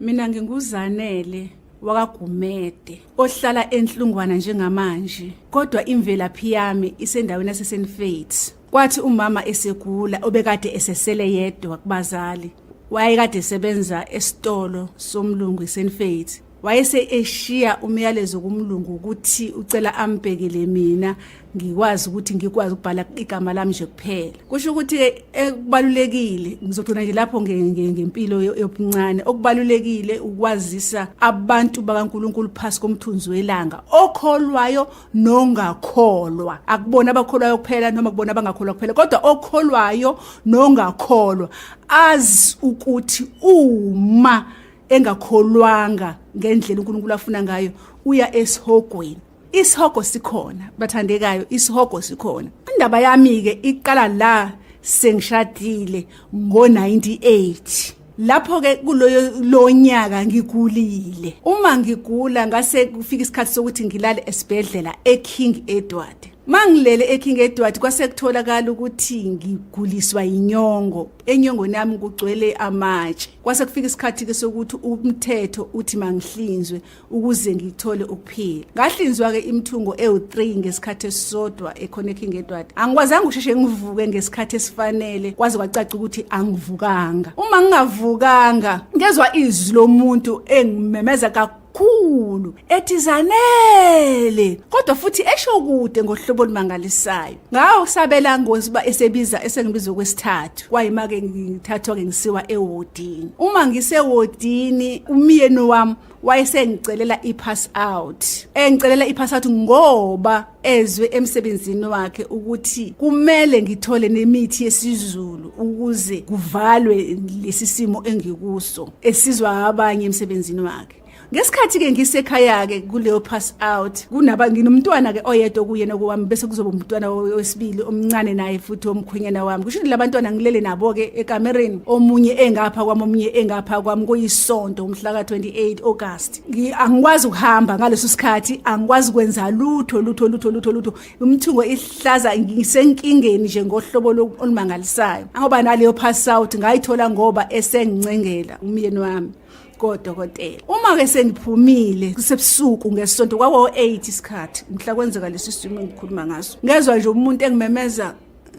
Mina nginguZanele wakaGumede ohlala eNhlungwana njengamanje, kodwa imvelaphi yami isendaweni yaseSenfate. Kwathi umama esegula obekade esesele yedwa kubazali, wayekade esebenza esitolo somlungu iSenfate. Wayese eshiya umyalezo kumlungu ukuthi ucela ambhekele mina ngikwazi ukuthi ngikwazi ukubhala igama lami nje kuphela. Kusho ukuthi ekubalulekile ngizogcina nje lapho ngempilo yobuncane. Okubalulekile ukwazisa abantu bakaNkulunkulu phasi komthunzi welanga, okholwayo nongakholwa. Akubona abakholwayo kuphela noma kubona abangakholwa kuphela, kodwa okholwayo nongakholwa azi ukuthi uma engakholwanga ngendlela uNkulunkulu afuna ngayo uya esihogweni. Isihogo sikhona, bathandekayo, isihogo sikhona. Indaba yami ke iqala la sengishadile ngo-98. Lapho ke kuloyo lonyaka ngigulile. Uma ngigula ngase kufika isikhathi sokuthi ngilale esibhedlela eKing Edward. Mangilele eKing Edward kwase kutholakala ukuthi ngiguliswa inyongo. Enyongweni yami kugcwele amatshe. Kwase kufika isikhathi ke sokuthi umthetho uthi mangihlinzwe ukuze ngithole ukuphila. Ngahlinzwa ke imithungo ewu3 ngesikhathi esisodwa ekhona eKing Edward. Angikwazanga ukusheshe ngivuke ngesikhathi esifanele kwaze kwacaca ukuthi angivukanga. Uma ngingavukanga ngezwa izwi lomuntu engimemeza kakhulu ethi Zanele, kodwa futhi esho kude ngohlobo olumangalisayo. Ngawo sabela ngoziba esebiza esengibiza okwesithathu. Kwayima ke ngithathwa ke ngisiwa ewodini. Uma ngisewodini umyeni wami wayesengicelela i-pass out, engicelela i-pass out ngoba ezwe emsebenzini wakhe ukuthi kumele ngithole nemithi yesiZulu ukuze kuvalwe lesi simo engikuso, esizwa abanye emsebenzini wakhe. Ngesikhathi ke ngisekhaya ke kuleyo pass out, kunaba nginomntwana ke oyedwa kuyena kowami, bese kuzoba umntwana wesibili omncane naye futhi omkhwenyana wami. Kusho ukuthi labantwana ngilele nabo ke ekamereni, omunye engapha kwami, omunye engapha kwami. Kuyisonto umhla ka 28 August. Angikwazi ukuhamba ngaleso sikhathi, angikwazi ukwenza lutho lutho lutho lutho lutho. Umthungo ihlaza, ngisenkingeni nje ngohlobo olumangalisayo. Ngoba naleyo pass out ngayithola ngoba esengincengela umyeni wami kodokotela. Uma ke sengiphumile kusebusuku ngesonto, kwawo 8 isikhathi mhla kwenzeka lesi simo engikhuluma ngaso, ngezwa nje umuntu engimemeza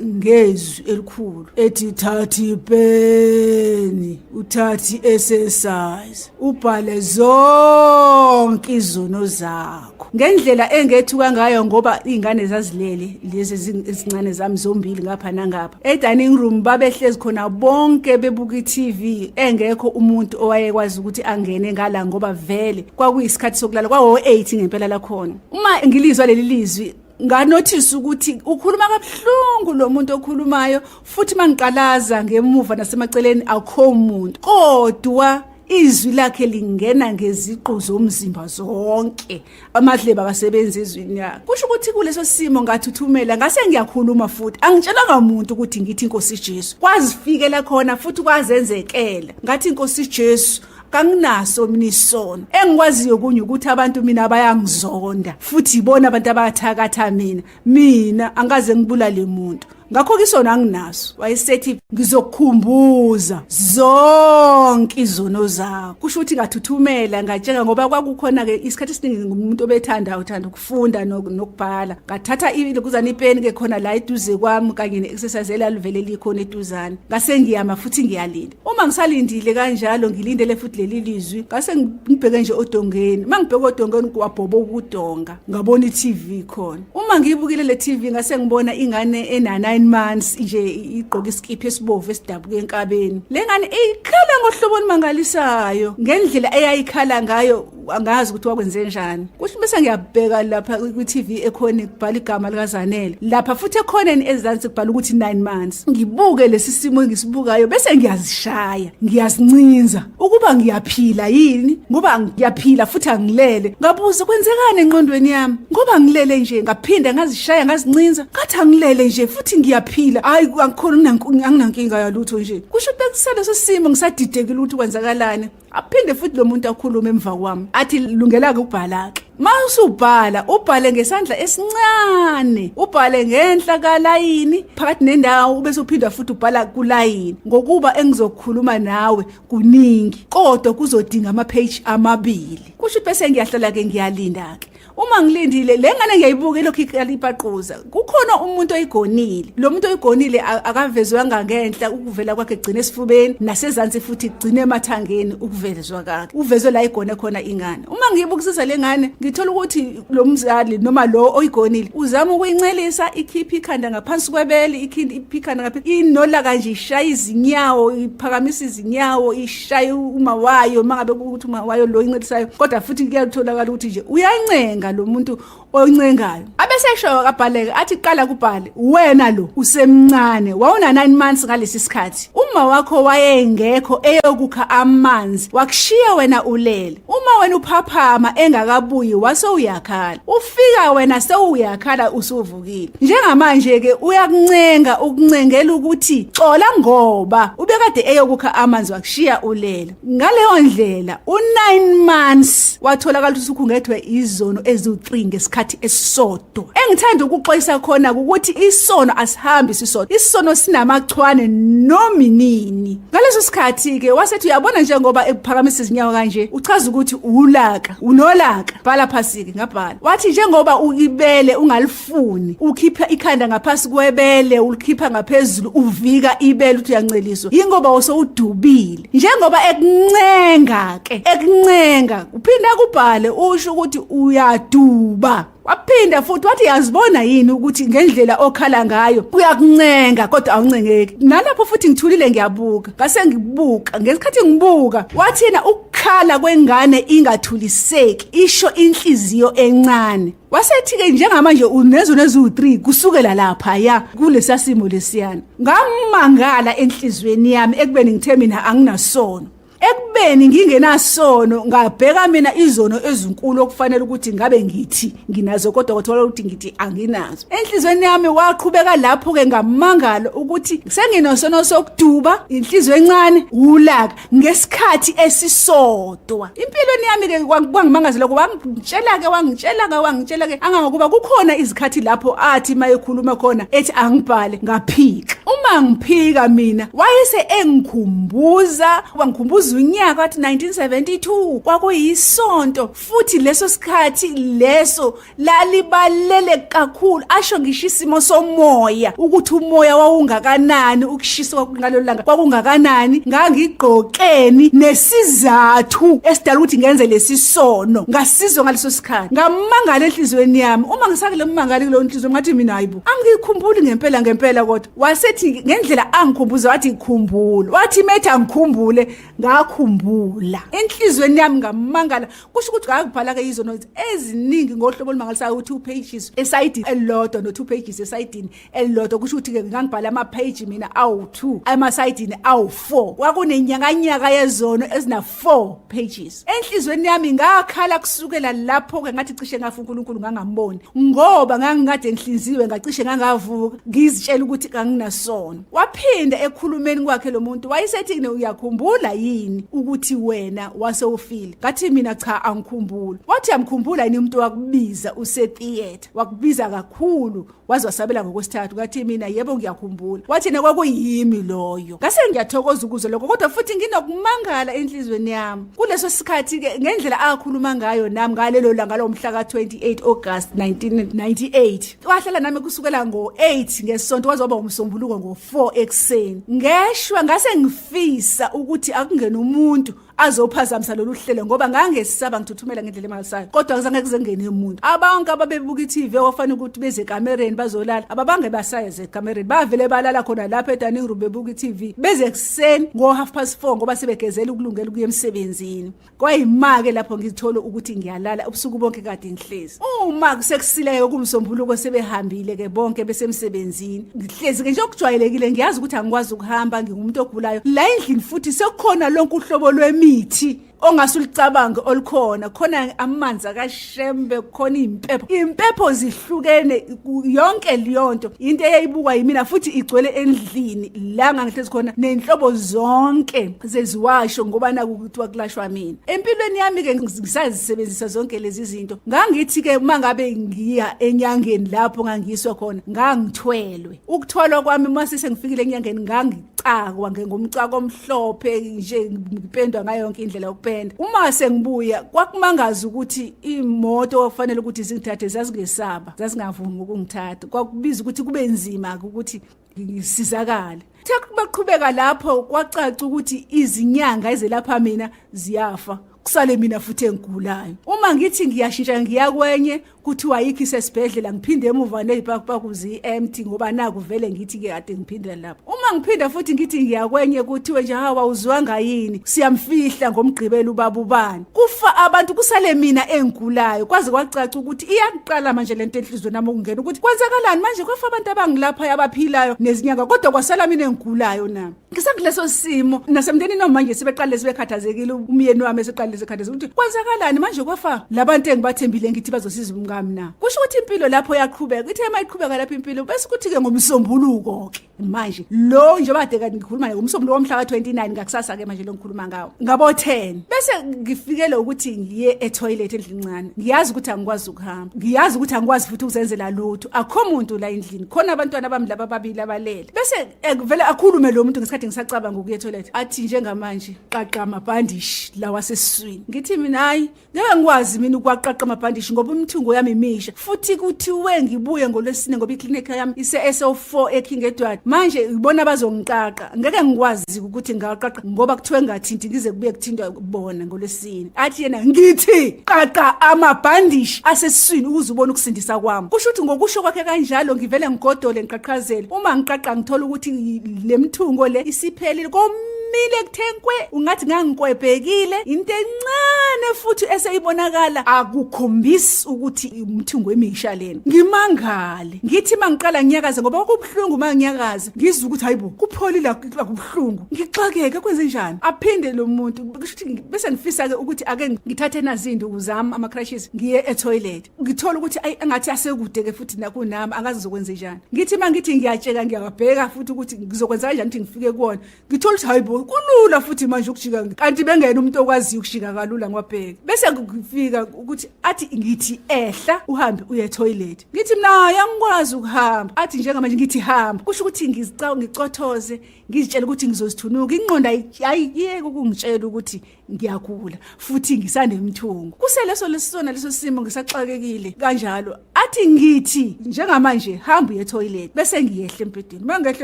ngezwi elikhulu ethi thathi ipeni, uthathi exercise, ubhale zonke izono zakho. Ngendlela engethuka ngayo, ngoba izingane zazilele lezi ezincane zami zombili ngapha nangapha e-dining room, babehlezi khona bonke bebuka i-TV, engekho umuntu owayekwazi ukuthi angene ngala ngoba vele kwakuyisikhathi sokulala, kwawo-8 ngempela lakhona. Uma ngilizwa leli lizwi nganothisa ukuthi ukhuluma kabuhlungu lo muntu okhulumayo, futhi mangiqalaza ngemuva nasemaceleni akho muntu, kodwa izwi lakhe lingena ngeziqu zomzimba zonke, amadlebe akasebenzi ezwini lakhe. Kusho ukuthi kuleso simo ngathuthumela, ngase ngiyakhuluma futhi angitshelanga umuntu ukuthi ngithi Inkosi Jesu. Kwazifikela khona futhi kwazenzekela, ngathi Inkosi Jesu, kanginaso mina isono. Engikwaziyo kunye ukuthi abantu mina bayangizonda, futhi ibona abantu abathakatha mina. Mina angikaze ngibulale umuntu, ngakho ke isono anginaso. Wayesethi ngizokukhumbuza zonke izono zakho. Kusho ukuthi ngathuthumela, ngatsheka, ngoba kwakukhona ke isikhathi esiningi ngumuntu obethanda uthanda ukufunda nokubhala. Ngathatha ilokuzana ipeni ke khona la eduze kwami kanye ne-exercise elalivele likhona eduzane, ngase ngiyama futhi ngiyalinda. Uma ngisalindile kanjalo, ngilindele futhi leli lizwi, ngase ngibheke nje odongeni. Uma ngibheke odongeni kwabhobo ukudonga, ngabona i-TV khona. Uma ngiyibukile le TV ngase ngibona ingane ena 9 months nje igqoka isikiphi esibovu esidabuke enkabeni. Le ngane ikhala ngohlobo olumangalisayo. Ngendlela eyayikhala ngayo angazi ukuthi wakwenze njani. Kusho bese ngiyabheka lapha kwi-TV ekhona kubhala igama likaZanele. Lapha futhi ekhoneni ezansi kubhala ukuthi 9 months. Ngibuke lesi simo engisibukayo bese ngiyazishaya, ngiyazincinza ukuba ngiyaphila yini, ngoba ngiyaphila futhi angilele. Ngabuza kwenzekani engqondweni yami ngoba ngilele nje. Ngaphinda ngazishaya, ngazincinza, ngathi angilele nje futhi ngiyaphila. Hayi, angikhona, anginankinga yalutho nje. Kusho ukuthi bekusaleso simo ngisadidekile ukuthi kwenzakalani. Aphinde futhi lo muntu akhulume emva kwami athi lungela-ke ukubhala-ke. Mawusubhala ubhale ngesandla esincane, ubhale ngenhla kalayini phakathi nendawo ubese uphinda futhi ubhala kulayini ngokuba engizokhuluma nawe kuningi kodwa kuzodinga ama-page amabili. Kusho ukuthi bese ngiyahlala ke ngiyalinda ke. Uma ngilindile le ngane ngiyayibuka ilokhu iphaquza. Kukhona umuntu oyigonile. Lo muntu oyigonile akavezwanga ngenhla ukuvela kwakhe gcine esifubeni nasezansi futhi gcine emathangeni ukuvezwa kwakhe. Uvezwe la igone khona ingane. Uma ngiyibukisisa le ngane ngithola ukuthi lo mzali noma lo oyigonile uzama ukuyincelisa ikhipha ikhanda ngaphansi kwebele ikhipha ikhanda ngaphansi inolaka nje ishaya izinyawo iphakamisa izinyawo ishaye uma wayo uma ngabe ukuthi uma wayo lo incelisayo kodwa futhi kuyatholakala ukuthi nje uyancenga lo muntu oyincengayo abesesho kabhaleke athi qala kubhale wena lo usemncane wawuna 9 months ngalesi sikhathi uma wakho wayengekho eyokukha amanzi wakushiya wena ulele uma wena uphaphama engakabuyi wase uyakhala ufika wena sewuyakhala usuvukile njengamanje ke uyakuncenga ukuncengela ukuthi xola ngoba ubekade eyokukha amanzi wakushiya ulele ngaleyo ndlela u9 months watholakala ukuthi ukhungethwe izono eziwu3 ngesikhathi esisodwa engithanda ukuxwayisa khona ukuthi isono asihambi sisodwa isono sinamachwane nominini ngaleso sikhathi ke wasethi uyabona njengoba ekuphakamisa izinyawo kanje uchaza ukuthi ulaka unolaka bhala phasi ke ngabhala wathi njengoba uibele ungalifuni ukhipha ikhanda ngaphasi kwebele ulikhipha ngaphezulu uvika ibele uthi uyanceliswa yingoba usowudubile njengoba ekuncenga ke ekuncenga uphinda kubhale usho ukuthi uyaduba Waphinda futhi wathi yazibona yini ukuthi ngendlela okhala ngayo uyakuncenga kodwa awuncengeki. Nalapho futhi ngithulile ngiyabuka. Ngase ngibuka ngesikhathi ngibuka wathi yena ukukhala kwengane ingathuliseki isho inhliziyo encane. Wasethi-ke njengamanje unezono eziwu-3 kusukela lapha ya kulesa simo lesiyana. Ngamangala enhliziyweni yami ekubeni ngithe mina anginasono. Ekubeni ngingenasono ngabheka mina izono ezinkulu okufanele ukuthi ngabe ngithi nginazo kodwa kwathola ukuthi ngithi anginazo. Enhlizweni yami waqhubeka lapho ke ngamangalo ukuthi senginosono sokuduba, inhliziyo encane, ulaka ngesikhathi esisodwa. Impilweni yami ke kwangimangaza lokho wangitshela ke wangitshela ke wangitshela ke angangokuba kukhona izikhathi lapho athi mayekhuluma khona ethi angibhale ngaphika. Uma ngiphika mina wayese engikhumbuza wangikhumbuza unyaka wathi 1972 kwakuyisonto futhi leso sikhathi leso lalibalele kakhulu asho ngisho isimo somoya ukuthi umoya wawungakanani ukushisa kwakungalelo langa kwakungakanani ngangigqokeni nesizathu esidala ukuthi ngenze lesi sono ngasizwa ngaleso sikhathi ngamangala enhliziyweni yami uma ngisakule mangala kuleyo nhliziyo ngathi mina hayibo angikhumbuli ngempela ngempela kodwa wasethi ngendlela angikhumbuza wathi khumbula wathi methi angikhumbule ngakhumbula enhlizweni yami ngamangala kusho ukuthi ngakubhala ke izono eziningi ngohlobo olumangalisayo u2 pages esayidini elilodwa no2 pages esayidini elilodwa kusho ukuthi ke ngangibhala ama page mina awu2 emasayidini awu4 kwakunenyakanyaka yezono ezina 4 pages enhlizweni yami ngakhala kusukela lapho ke ngathi cishe ngafa uNkulunkulu ngangamboni ngoba ngangikade ngihlinziwe ngacishe ngangavuka ngizitshela ukuthi kanginasono waphinda ekhulumeni kwakhe lo muntu wayesethi uyakhumbula yini ukuthi wena wase ufile ngathi mina cha angikhumbuli wathi uyamkhumbula yini umuntu wakubiza use-theatre wakubiza kakhulu waze wasabela ngokwesithathu ngathi mina yebo ngiyakhumbula wathi yena kwakuyimi loyo ngase ngiyathokoza ukuzwa lokho kodwa futhi nginokumangala enhlizweni yami kuleso sikhathi ke ngendlela akhuluma ngayo nami ngalelo langa lo mhla ka-28 August 1998 wahlala nami kusukela ngo-8 ngesonto waze waba umsombuluko ngo-4 ekuseni ngeshwa ngase ngifisa ukuthi akungene umuntu azophazamisa lolu hlelo ngoba ngangesaba ngithuthumela ngendlela emangalisayo kodwa ngizange kuze ngene umuntu abantu ababebuka i-TV kwafanele ukuthi beze ekamereni bazolala ababange basayeze ekamereni bavele balala khona lapha edining room bebuka i-TV beze ekuseni ngo-half past 4 ngoba sebegezela ukulungela ukuya emsebenzini kwayima-ke lapho ngithola ukuthi ngiyalala ubusuku bonke kade ngihlezi uma kusekusileke kumsombuluko sebehambile-ke bonke besemsebenzini ngihlezi ke nje okujwayelekile ngiyazi ukuthi angikwazi ukuhamba ngingumuntu ogulayo la endlini futhi sekukhona lonke uhlobo lwemithi ongase ulicabange olukhona. Khona amanzi akashembe, khona impepho, impepho zihlukene, yonke leyonto into eyayibukwa yimina futhi igcwele endlini la ngangihlezi khona, nenhlobo zonke zeziwasho, ngoba naku kuthiwa kulashwa mina. Empilweni yami ke ngisazisebenzisa zonke lezi zinto. Ngangithi ke uma ngabe ngiya enyangeni lapho ngangiyiswa khona, ngangithwelwe. Ukuthwalwa kwami uma sengifikile enyangeni, ngangicakwa ngomcako omhlophe nje, ngipendwa ngayo yonke indlela yokupenda. Uma sengibuya, kwakumangaza ukuthi imoto okufanele ukuthi zingithathe zazingesaba, zazingavumi ukungithatha. Kwakubiza ukuthi kube nzima ukuthi ngisizakale. Kuthe baqhubeka lapho, kwacaca ukuthi izinyanga ezelapha mina ziyafa, kusale mina futhi engigulayo. Uma ngithi ngiyashintsha ngiya kwenye, kuthiwa ayikho, isesibhedlela. Ngiphinde emuva nezipakupaku ziyi-empty, ngoba naku vele ngithi ke kade ngiphindela lapho. Uma ngiphinda futhi ngithi ngiya kwenye, kuthiwe nje, hawa, uzwanga yini, siyamfihla ngomgqibelo ubaba ubani. Kufa abantu, kusale mina engigulayo. Kwaze kwacaca ukuthi iyaqala manje lento enhliziyweni nami ukungena ukuthi kwenzakalani manje, kwafa abantu abangilapha abaphilayo nezinyanga, kodwa kwasala mina engigulayo nami ngisakuleso simo. Nasemndenini wami manje sebeqale sebekhathazekile, umyeni wami eseqale sekhathazekile ukuthi kwenzakalani manje, kwafa labantu engibathembile ngithi bazosiza umkami na. Kusho ukuthi impilo lapho yaqhubeka. Ithe uma iqhubeka lapho impilo, bese kuthi-ke ngomsombuluko-ke manje lo, njengoba kade kade ngikhuluma ngomsombuluko womhla ka-29, ngakusasa-ke manje lo ngikhuluma ngawo, ngabo-10, bese ngifikele ukuthi ngiye etoilet endlini ncane. Ngiyazi ukuthi angikwazi ukuhamba, ngiyazi ukuthi angikwazi futhi ukuzenzela lutho, akho muntu la endlini, khona abantwana bami laba ababili abalele. Bese vele akhulume lo muntu ngesikhathi ngisacabanga ukuya etoilet, athi, njengamanje qaqa amabhandishi lawa sesiswini. Ngithi mina, hayi, ngeke ngikwazi mina ukwaqaqa amabhandishi ngoba imithungo yami imisha, futhi kuthiwe ngibuye ngolwesine ngoba iklinikhi yami ise-SO4 eKing Edward. Manje ibona bazongiqaqa, ngeke ngikwazi ukuthi ngaqaqa ngoba kuthiwe ngathinti ngize kubuye kuthintwa bona ngolwesine. Athi yena, ngithi qaqa amabhandishi asesiswini ukuze ubone ukusindisa kwami. Kusho ukuthi ngokusho kwakhe kanjalo, ngivele ngigodole, ngiqhaqhazele. Uma ngiqaqa, ngithola ukuthi le mthungo le isiphelile, komile kuthenkwe, ungathi ngangikwebhekile into encane futhi eseyibonakala, akukhombisi ukuthi umthungo emisha lena. Ngimangale, ngithi mangiqala ngiyakaza ngoba kubuhlungu, uma ngiyakaza ngizwa ukuthi hayibo, kupholile, akubuhlungu. Ngixakeke, kwenze njani? Aphinde lo muntu, kusho ukuthi bese ngifisa ke ukuthi ake ngithathe nazi induku zami, ama crutches, ngiye etoilet. Ngithola ukuthi ayi, engathi asekude ke futhi nakunami, angazi ngizokwenza njani. Ngithi mangithi ngiyatsheka, ngiyabheka futhi ukuthi ngizokwenza kanjani ukuthi ngifike kuwona, ngithola ukuthi hayibo, kulula futhi manje ukujika, kanti bengena umuntu okwaziyo ukujika kalula. Ngiwabheka, bese ngifika ukuthi athi, ngithi ehla uhambe uye etoilet. Ngithi mina, hayi, angikwazi ukuhamba. Athi, njengamanje ngithi hamba. Kusho ukuthi ngicothoze, ngizitshela ukuthi ngizozithunuka. Ingqondo ayiyeke ukungitshela ukuthi ngiyagula futhi ngisanemthungo. Kuseleso lesona leso simo, ngisaxakekile kanjalo, athi, ngithi njengamanje hamba uye toilet. Bese ngiyehla embhedeni. Mangehla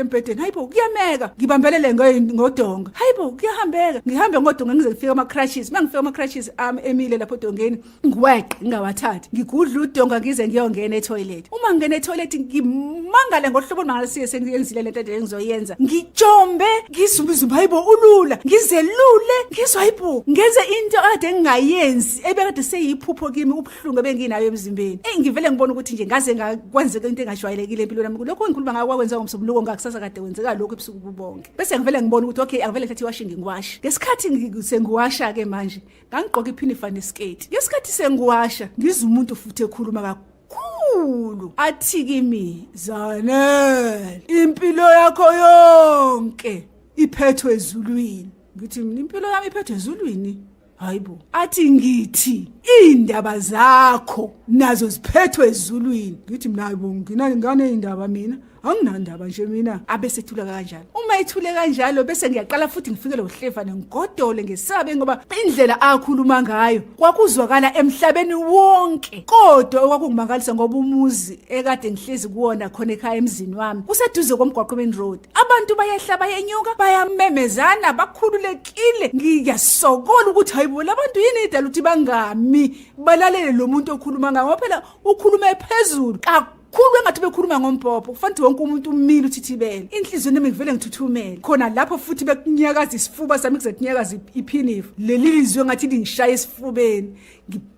embhedeni, hayibo, kuyameka, ngibambelele ngodonga, hayibo, kuyahambeka, ngihambe ngodonga ngize ngifike ama crutches. Mangifika ama crutches ami emile lapho odongeni, ngiweqe, ngingawathathi, ngigudla udonga ngize ngiyongena etoilet. Uma ngingena etoilet, ngimangale ngohlobo olumangalisiwe, sengiyenzile lento nje engizoyenza, ngijombe, ngizumba, hayibo, ulula, ngizelule, ngizwa hayibo, ngenze into kade ngingayenzi ebekade seyiphupho kimi, ubuhlungu ebenginayo emzimbeni. Eyi, ngivele ngibona ukuthi nje ngaze ngakwenzeka into engajwayelekile empilweni yami. Lokho engikhuluma ngako kwakwenziwa ngomsombuluko, ngakusasa kade kwenzeka lokhu ebusuku bubonke. Bese ngivele ngibona ukuthi okay, angivele ngithathe iwashing ngiwashe. Ngesikhathi sengiwasha-ke manje, ngangigqoka iphinifa nesketi. Ngesikhathi sengiwasha, ngizwa umuntu futhi ekhuluma kakhulu, athi kimi, Zanele, impilo yakho yonke iphethwe ezulwini. Ngithi mina, impilo yami iphethwe ezulwini? Hayibo. Athi, ngithi indaba zakho nazo ziphethwe ezulwini. Ngithi mina, hayibo, ngina indaba mina? Anginandaba nje mina. Abese ethula kanjalo. Uma ethule kanjalo, bese ngiyaqala futhi ngifikele uhlevane, ngigodole, ngesabe, ngoba indlela akhuluma ngayo kwakuzwakala emhlabeni wonke. Kodwa okwakungimangalisa, ngoba umuzi ekade ngihlezi kuwona khona ekhaya emzini wami kuseduze komgwaqo, main road, abantu bayehla bayenyuka, bayamemezana, bakhululekile. Ngiyasokola ukuthi hayibo, labantu yini idala ukuthi bangami balalele lo muntu okhuluma ngayo, ngoba phela ukhulume phezulu kakhulu engathi bekhuluma ngombhobho, kufanele wonke umuntu umile uthithibele. Inhliziyo nami ngivele ngithuthumele khona lapho futhi, bekunyakaza isifuba sami kuze kunyakaza iphinifa. Leli lizwi engathi lingishaya esifubeni.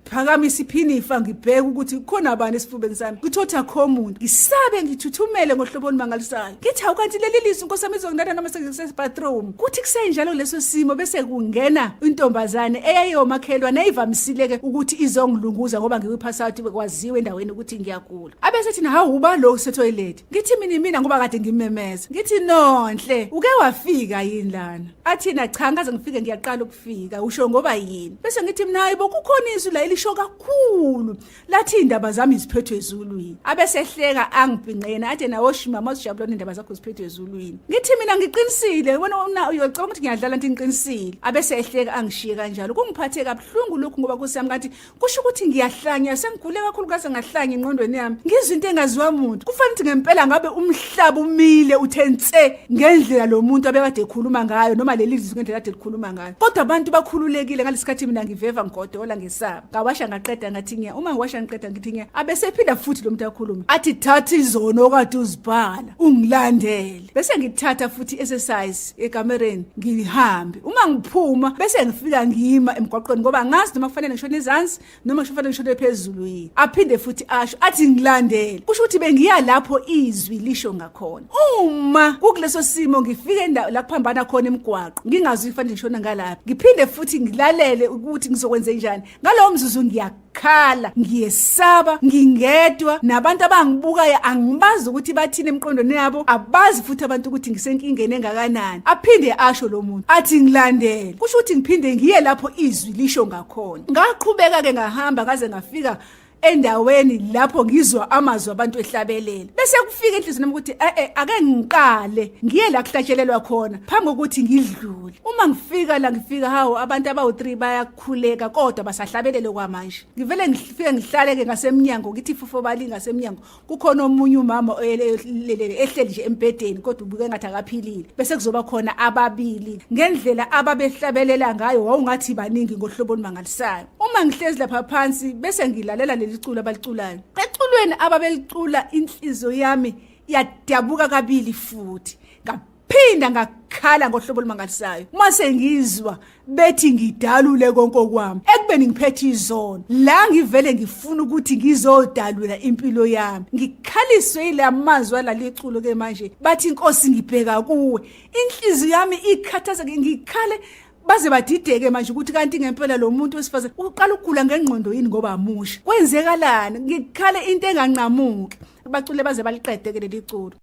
Ngiphakamisa iphinifa ngibheke ukuthi kukhona abani esifubeni sami. Ngithothi akho muntu. Ngisabe ngithuthumele ngohlobo olumangalisayo. Ngithi hawu kanti leli lizwi inkosi yami izongilanda noma sengisebathroom. Kuthi kusenjalo leso simo bese kungena intombazane eyayiyomakhelwane eyivamisile-ke ukuthi izongilunguza ngoba ngikwi-pass out kwaziwe endaweni ukuthi ngiyagula. Abese thina hawu uba lo usethoyilethi. Ngithi mina mina ngoba kade ngimemeza. Ngithi nonhle uke wafika yini lana? Athina cha ngaze ngifike ngiyaqala ukufika usho ngoba yini? Bese ngithi mina hayibo kukhona izwi la elisho kakhulu lathi indaba zami ziphethwe ezulwini. Abese ehleka angibhinqe yena athi nawo shima mawusijabulona indaba zakho ziphethwe ezulwini. Ngithi mina ngiqinisile wena uyocabanga ukuthi ngiyadlala ngithi ngiqinisile. Abese ehleka angishiye kanjalo. Kungiphathe kabuhlungu lokhu ngoba kusami kanti kusho ukuthi ngiyahlanya sengigule kakhulu kaze ngahlanya engqondweni yami ngizwa into engaziwa muntu kufanele ukuthi ngempela ngabe umhlaba umile uthe nse ngendlela lo muntu abekade ekhuluma ngayo noma leli lizwi ngendlela ade likhuluma ngayo kodwa abantu bakhululekile ngalesikhathi mina ngiveva ngigodola ngesaba ngawasha ngaqeda ngathi ngiya uma ngiwasha ngiqeda ngithi ngiya abesephinda futhi lo muntu akhulume athi thatha izono okade uzibhala ungilandele bese ngithatha futhi exercise ekamereni ngihambe uma ngiphuma bese ngifika ngima emgwaqweni ngoba ngazi noma kufanele ngishone ezansi noma kufanele ngishone phezulu yini aphinde futhi asho athi ngilandele kusho ukuthi bengiya lapho izwi lisho ngakhona uma kukuleso simo ngifike endawo la kuphambana khona imigwaqo ngingazi kufanele ngishona ngalaphi ngiphinde futhi ngilalele ukuthi ngizokwenza njani ngalowo mzuzu ngiya ngiyakhala ngiyesaba ngingedwa nabantu abangibukayo angibazi ukuthi bathini emqondweni yabo abazi futhi abantu ukuthi ngisenkingeni engakanani aphinde asho lo muntu athi ngilandele kusho ukuthi ngiphinde ngiye lapho izwi lisho ngakhona ngaqhubeka ke ngahamba ngaze ngafika endaweni lapho ngizwa amazwi abantu ehlabelela bese kufika enhliziyweni yami ukuthi eh eh ake ngiqale ngiye la kuhlatshelelwa khona phambi kokuthi ngidlule uma ngifika la ngifika hawo abantu abawu3 bayakhuleka kodwa basahlabelele kwamanje ngivele ngifike ngihlale ke ngasemnyango ngithi fufo bali ngasemnyango kukhona omunye umama oyelele ehleli nje embhedeni kodwa ubuke ngathi akaphilile bese kuzoba khona ababili ngendlela ababehlabelela ngayo wawungathi baningi ngohlobo olumangalisayo uma ngihlezi lapha phansi bese ngilalela leli culo abaliculayo eculweni ababelicula inhliziyo yami yadabuka kabili futhi ngaphinda ngakhala ngohlobo olumangalisayo uma sengizwa bethi ngidalule konke okwami ekubeni ngiphethe izono la ngivele ngifuna ukuthi ngizodalula impilo yami ngikhaliswe ilamazwi alaliculo ke manje bathi inkosi ngibheka kuwe inhliziyo yami ikhathazeke ngikhale baze badideke manje ukuthi kanti ngempela lo muntu wesifazane uqala ukugula ngengqondo yini ngoba amusha kwenzekalani ngikhale into enganqamuki bacule baze baliqede ke leli culo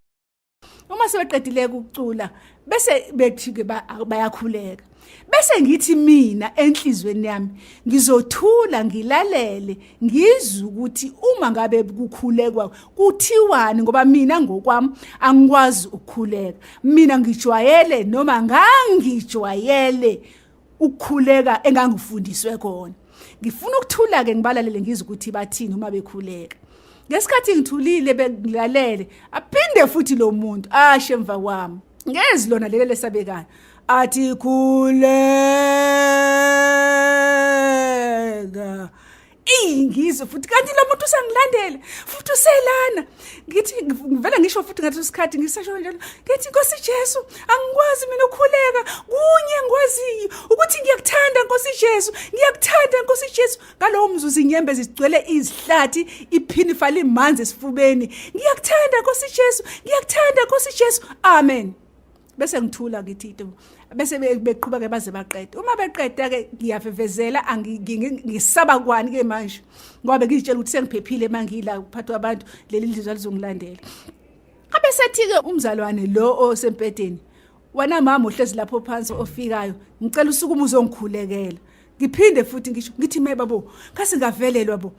uma sebeqedile ukucula bese bethi ke bayakhuleka bese ngithi mina enhlizweni yami ngizothula ngilalele ngizwe ukuthi uma ngabe kukhulekwa kuthiwani ngoba mina ngokwami angikwazi ukukhuleka mina ngijwayele noma ngangijwayele ukukhuleka engangifundiswe kona ngifuna ukuthula ke ngibalalele ngizwe ukuthi bathini uma bekhuleka ngesikhathi ngithulile bengilalele aphinde futhi lo muntu ashe emva kwami ngezi lona leli lesabekayo athi khuleka Eyi ngizwe futhi kanti lo muntu usangilandela futhi uselana ngithi ngivele ngisho futhi ngathi isikhathi ngisasho njalo ngithi Nkosi Jesu angikwazi mina ukukhuleka kunye ngikwaziyo ukuthi ngiyakuthanda Nkosi Jesu ngiyakuthanda Nkosi Jesu ngalowo mzuzu inyembezi zigcwele izihlathi iphinifa limanzi esifubeni ngiyakuthanda Nkosi Jesu ngiyakuthanda Nkosi Jesu amen bese ngithula ngithi into bese beqhubeka ke baze baqede uma beqeda ke ngiyavevezela ngisaba kwani ke manje ngoba bengizitshela ukuthi sengiphephile mangila kuphathwa abantu leli lizwe lizongilandela abesethi ke umzalwane lo osempedeni wena mama uhlezi lapho phansi ofikayo ngicela usukume uzongikhulekela ngiphinde futhi ngisho ngithi me babo ngase ngavelelwa bo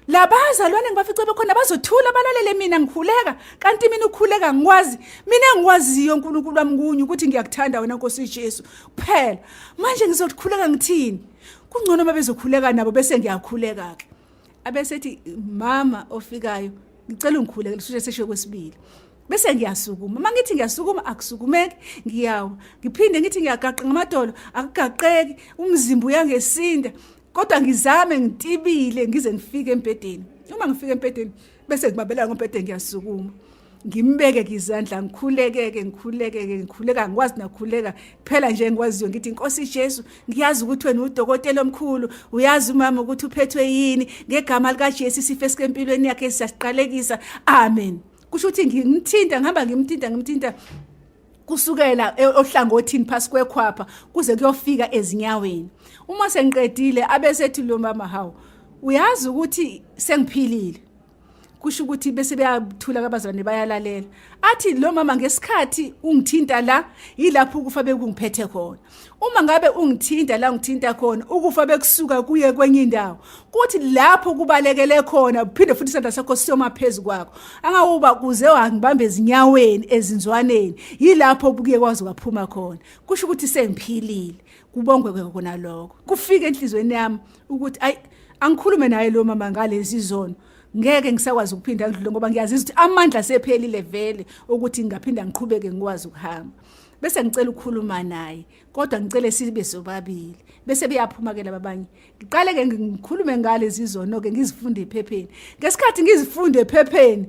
labazalwane ngibafice bekhona bazothula balalele mina ngikhuleka kanti mina ukhuleka ngikwazi mina engikwaziyo uNkulunkulu wami kunye ukuthi ngiyakuthanda wena Nkosi Jesu kuphela manje ngizokhuleka ngithini kungcono uma bezokhuleka nabo bese ngiyakhuleka ke abesethi mama ofikayo ngicela ungikhuleke lisho sesho kwesibili bese ngiyasukuma uma ngithi ngiyasukuma akusukumeki ngiyawa ngiphinde ngithi ngiyagaqa ngamadolo akugaqeki umzimba uyangesinda kodwa ngizame ngitibile ngize ngifike embhedeni uma ngifika embhedeni bese ngibabela ngombhede ngiyasukuma. Ngimbeke ke izandla, ngikhuleke ke, ngikhuleke ke, ngikhuleka, ngikwazi nakhuleka kuphela nje engikwaziyo, ngithi, "Inkosi Jesu, ngiyazi ukuthi wena udokotela omkhulu, uyazi umama ukuthi uphethwe yini. Ngegama likaJesu, isifo esikempilweni yakhe siyasiqalekisa, amen." Kusho ukuthi ngimthinta, ngihamba ngimthinta, ngimthinta kusukela ohlangothini phasi kwekhwapha kuze kuyofika ezinyaweni. Uma sengiqedile, abesethi lo mama, "Hawu, uyazi ukuthi sengiphilile?" Kusho ukuthi bese beyathula kabazalwane, bayalalela. Athi lo mama, "Ngesikhathi ungithinta la, yilapho ukufa bekungiphethe khona. Uma ngabe ungithinta la ngithinta khona, ukufa bekusuka kuye kwenye indawo, kuthi lapho kubalekele khona uphinde futhi isandla sakho siyoma phezu kwakho. Angawuba kuze wangibamba ezinyaweni, ezinzwaneni, yilapho bukuye kwazi kwaphuma khona. Kusho ukuthi sengiphilile." Kubongwe kona lokho. Kufika enhlizweni yami ukuthi ayi, angikhulume naye lo mama ngalezi zono. Ngeke ngisakwazi ukuphinda ngidlule ngoba ngiyazizwa ukuthi amandla sephelile vele ukuthi ngingaphinda ngiqhubeke ngikwazi ukuhamba. Bese ngicela ukukhuluma naye, kodwa ngicele sibe sobabili. Bese beyaphuma ke laba abanye. Ngiqale ke ngikhulume ngalezi zono ke ngizifunde ephepheni. Ngesikhathi ngizifunde ephepheni,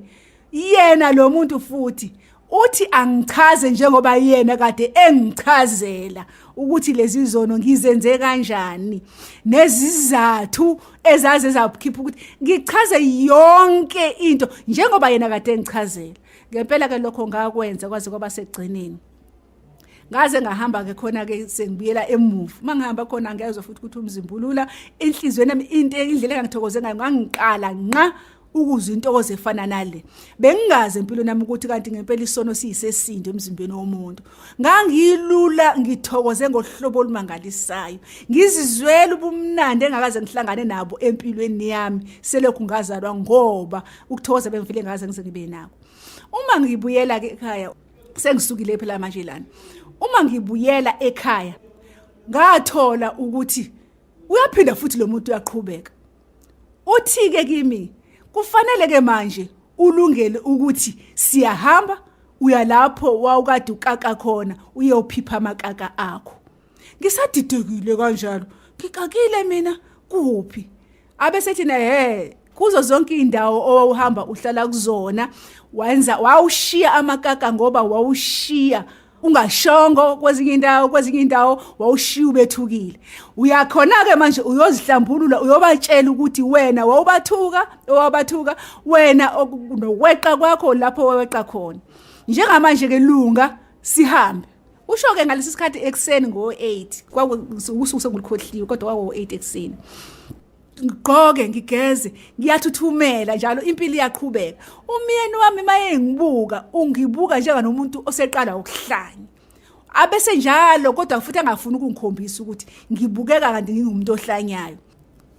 yena lo muntu futhi uthi angichaze njengoba yena kade engichazela ukuthi lezi zono ngizenze kanjani, nezizathu ezaze zakhipha ukuthi ngichaze yonke into njengoba yena kade engichazela. Ngempela ke lokho ngakwenza kwaze kwaba segcineni. Ngaze ngahamba ke khona ke, sengibuyela emuva. Uma ngihamba khona, ngiyezwa futhi ukuthi umzimbulula inhliziyweni yami. Into, indlela engangithokoze ngayo, ngangiqala nqa ukuzwa intokozo efana nale. Bengingazi empilweni yami ukuthi kanti ngempela isono siyisesindo emzimbeni womuntu. Ngangilula, ngithokoze ngohlobo olumangalisayo, ngizizwela ubumnandi engakaze ngihlangane nabo empilweni yami selokhu ngazalwa, ngoba ukuthokoza bengifile ngaze ngize ngibe nako. Uma ngibuyela ke ekhaya, sengisukile phela manje lana, uma ngibuyela ekhaya ngathola ukuthi uyaphinda futhi lo muntu, uyaqhubeka. Uthi ke kimi, "Kufanele ke manje ulungele ukuthi siyahamba, uyalapho wawukade ukaka khona, uyophipha amakaka akho." Ngisadidekile kanjalo, ngikakile mina kuphi? Abesethi na, "He, kuzo zonke indawo owawuhamba uhlala kuzona, wenza wawushiya amakaka, ngoba wawushiya ungashongo kwezinye indawo, kwezinye indawo wawushiya ubethukile. Uyakhona ke manje uyozihlambulula, uyobatshela ukuthi wena wawubathuka, owabathuka wena nokweqa kwakho lapho weqa khona. Njengamanje ke lunga, sihambe." Usho ke ngalesi sikhathi ekuseni ngo-8, kwakusuku sengikhohliwe, kodwa kwaku-8 ekuseni. Ngigqoke, ngigeze, ngiyathuthumela njalo, impilo iyaqhubeka. Umyeni wami maye ngibuka, ungibuka njenganomuntu oseqala ukuhlanya, abese njalo kodwa futhi angafuni ukungikhombisa ukuthi ngibukeka kanti ngingumuntu ohlanyayo.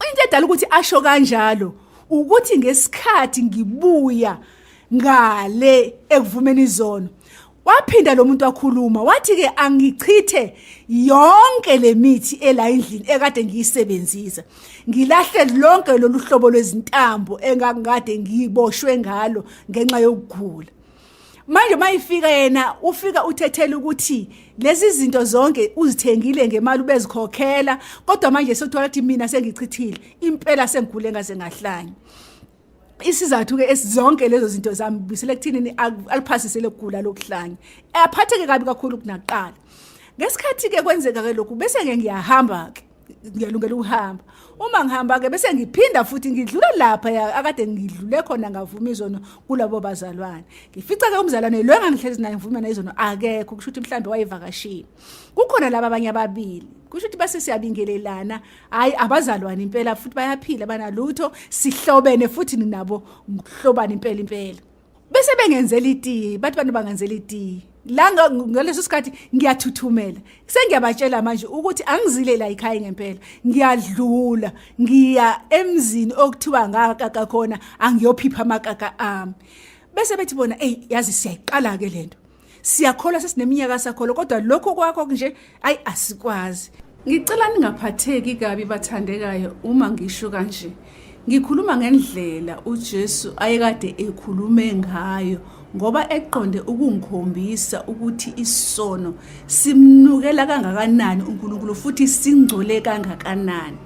Into edala ukuthi asho kanjalo ukuthi ngesikhathi ngibuya ngale ekuvumeni izono, waphinda lo muntu wakhuluma, wathi ke angichithe yonke lemithi ela endlini ekade ngiyisebenzisa, ngilahle lonke lolu hlobo lwezintambo engangikade ngiboshwe ngalo ngenxa yokugula. Manje mayifika yena, ufika uthethela ukuthi lezi zinto zonke uzithengile ngemali, ubezikhokhela, kodwa manje sothola ukuthi mina sengichithile impela, sengigule ngaze ngahlanya. Isizathu ke esizonke lezo zinto zambisele kuthini, aliphasise lokugula lokuhlanya, aphatheke kabi kakhulu kunaqala. Ngesikhathi ke kwenzeka ke lokhu, bese ke ngiyahamba ke, ngiyalungela ukuhamba. Uma ngihamba ke, bese ngiphinda futhi ngidlula lapha akade ngidlule khona ngavuma izono kulabo bazalwane. Ngifica ke umzalwane lo engangihlezi naye ngivuma naye izono akekho, kusho ukuthi mhlambe wayevakashile. Kukhona laba abanye ababili, kusho ukuthi base siyabingelelana. Hayi, abazalwane impela futhi bayaphila, banalutho, sihlobene futhi ninabo ngokuhlobana impela impela. Bese bengenzela itiye, bathi bantu bangenzela itiye la. Ngaleso sikhathi ngiyathuthumela, sengiyabatshela manje ukuthi angizile la ekhaya ngempela, ngiyadlula, ngiya emzini okuthiwa ngakaka khona, angiyophipha amakaka ami. Bese bethi bona, "Ey, yazi siyayiqala ke lento, siyakholwa, sesineminyaka sakholwa, kodwa lokho kwakho nje ayi asikwazi." Ngicela ningaphatheki kabi bathandekayo uma ngisho kanje. Ngikhuluma ngendlela uJesu ayekade ekhulume ngayo, ngoba eqonde ukungikhombisa ukuthi isono simnukela kangakanani uNkulunkulu futhi singcole kangakanani.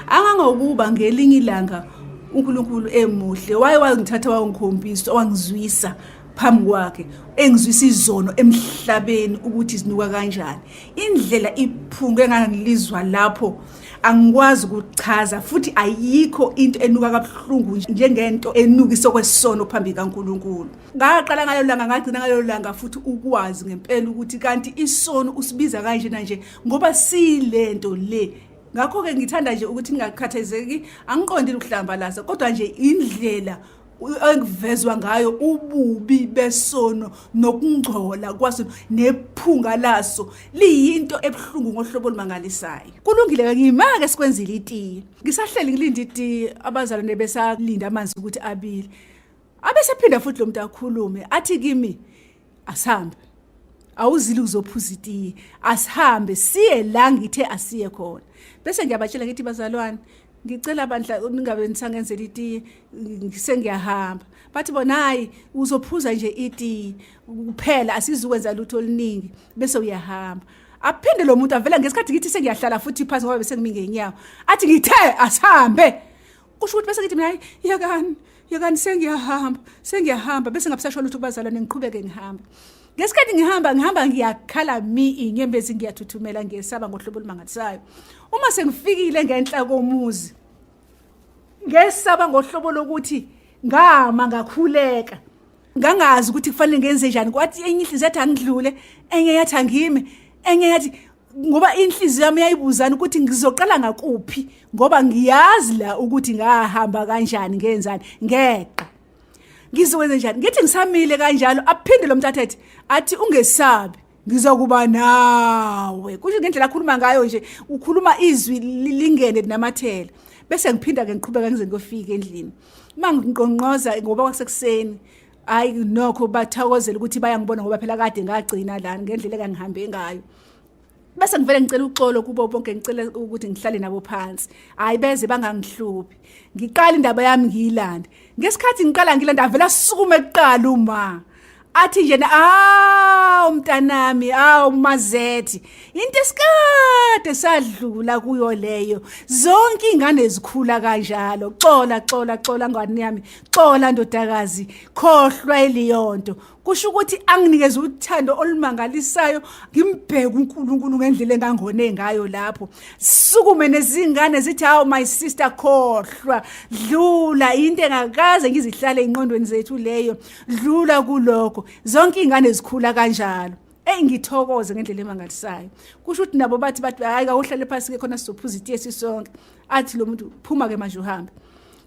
Angangokuba ngelinye ilanga uNkulunkulu emuhle waye wangithatha wangikhombisa, wangizwisa. phambi kwakhe engizwisa izono emhlabeni ukuthi zinuka kanjani. Indlela iphunga engangilizwa lapho angikwazi ukuchaza, futhi ayikho into enuka kabuhlungu njengento enukisa kwesono phambi kaNkulunkulu. Ngaqala ngalelo langa, ngagcina ngalelo langa futhi ukwazi ngempela ukuthi kanti isono usibiza kanjena nje ngoba silento le. Ngakho-ke ngithanda nje ukuthi ningakhathazeki, angiqondile ukuhlambalaza, kodwa nje indlela engivezwa ngayo ububi besono nokungcola kwaso nephunga laso liyinto ebuhlungu ngohlobo olumangalisayo. Kulungile-ke, ngima-ke sikwenzile itiye. Ngisahleli ngilinde itiye, abazalwane besalinda amanzi ukuthi abile. Abesephinda futhi lo muntu akhulume athi kimi, asihambe, awuzile ukuzophuza itiye, asihambe siye la ngithe asiye khona. Bese ngiyabatshela ngithi, bazalwane, ngicela bandla ningabe nisangenzela itiye, sengiyahamba. Bathi bona, hayi, uzophuza nje itiye kuphela, asizukwenza lutho oluningi, bese uyahamba. Aphinde lo muntu avela ngesikhathi ngithi sengiyahlala futhi phansi ngoba bese ngimi ngenyawo, athi ngithe asihambe. Kusho ukuthi bese ngithi mina, hayi, yekani, yekani, sengiyahamba, sengiyahamba. Bese ngabusasho lutho kubazalwane, ngiqhubeke ngihamba. Ngesikhathi ngihamba, ngihamba ngiyakhala mi inyembezi, ngiyathuthumela, ngiyesaba ngohlobo olumangalisayo. Uma sengifikile ngenhla komuzi, ngesaba ngohlobo lokuthi ngama ngakhuleka, ngangazi ukuthi kufanele ngenze njani. Kwathi enye inhliziyo yathi angidlule, enye yathi angime, enye yathi, ngoba inhliziyo yami yayibuzana ukuthi ngizoqala ngakuphi, ngoba ngiyazi la ukuthi ngahamba kanjani, ngenzani, ngeqa, ngizokwenza njani. Ngithi ngisamile kanjalo, aphinde lo muntu athethe athi, ungesabi, ngizokuba nawe. Kusho ngendlela akhuluma ngayo nje, ukhuluma izwi lingene linamathela. Bese ngiphinda ke ngiqhubeka ngize ngiyofika endlini. Uma ngiqonqoza, ngoba kwasekuseni, hayi nokho bathokozela ukuthi bayangibona, ngoba phela kade ngagcina la ngendlela engangihambe ngayo. Bese ngivele ngicela uxolo kubo bonke, ngicela ukuthi ngihlale nabo phansi, hayi beze bangangihluphi, ngiqala indaba yami ngiyilande. Ngesikhathi ngiqala ngilanda, avela asukume kuqala uma athi njena, awu mntanami, awu mazethi, into esikade sadlula kuyo leyo, zonke ingane zikhula kanjalo. Xola, xola, xola ngane yami, xola ndodakazi, khohlwa eliyonto. Kusho ukuthi anginikeze uthando olumangalisayo, ngimbheke uNkulunkulu ngendlela engangone ngayo lapho. Sukume nezingane zithi, hawu my sister, khohlwa, dlula, into engakaze ngizihlale engqondweni zethu leyo, dlula kulokho, zonke ingane zikhula kanjalo. Eyi, ngithokoze ngendlela emangalisayo. Kusho ukuthi nabo bathi hayi, kawuhlale phansi ke khona sizophuza itiye sisonke. Athi lo muntu, phuma ke manje uhambe.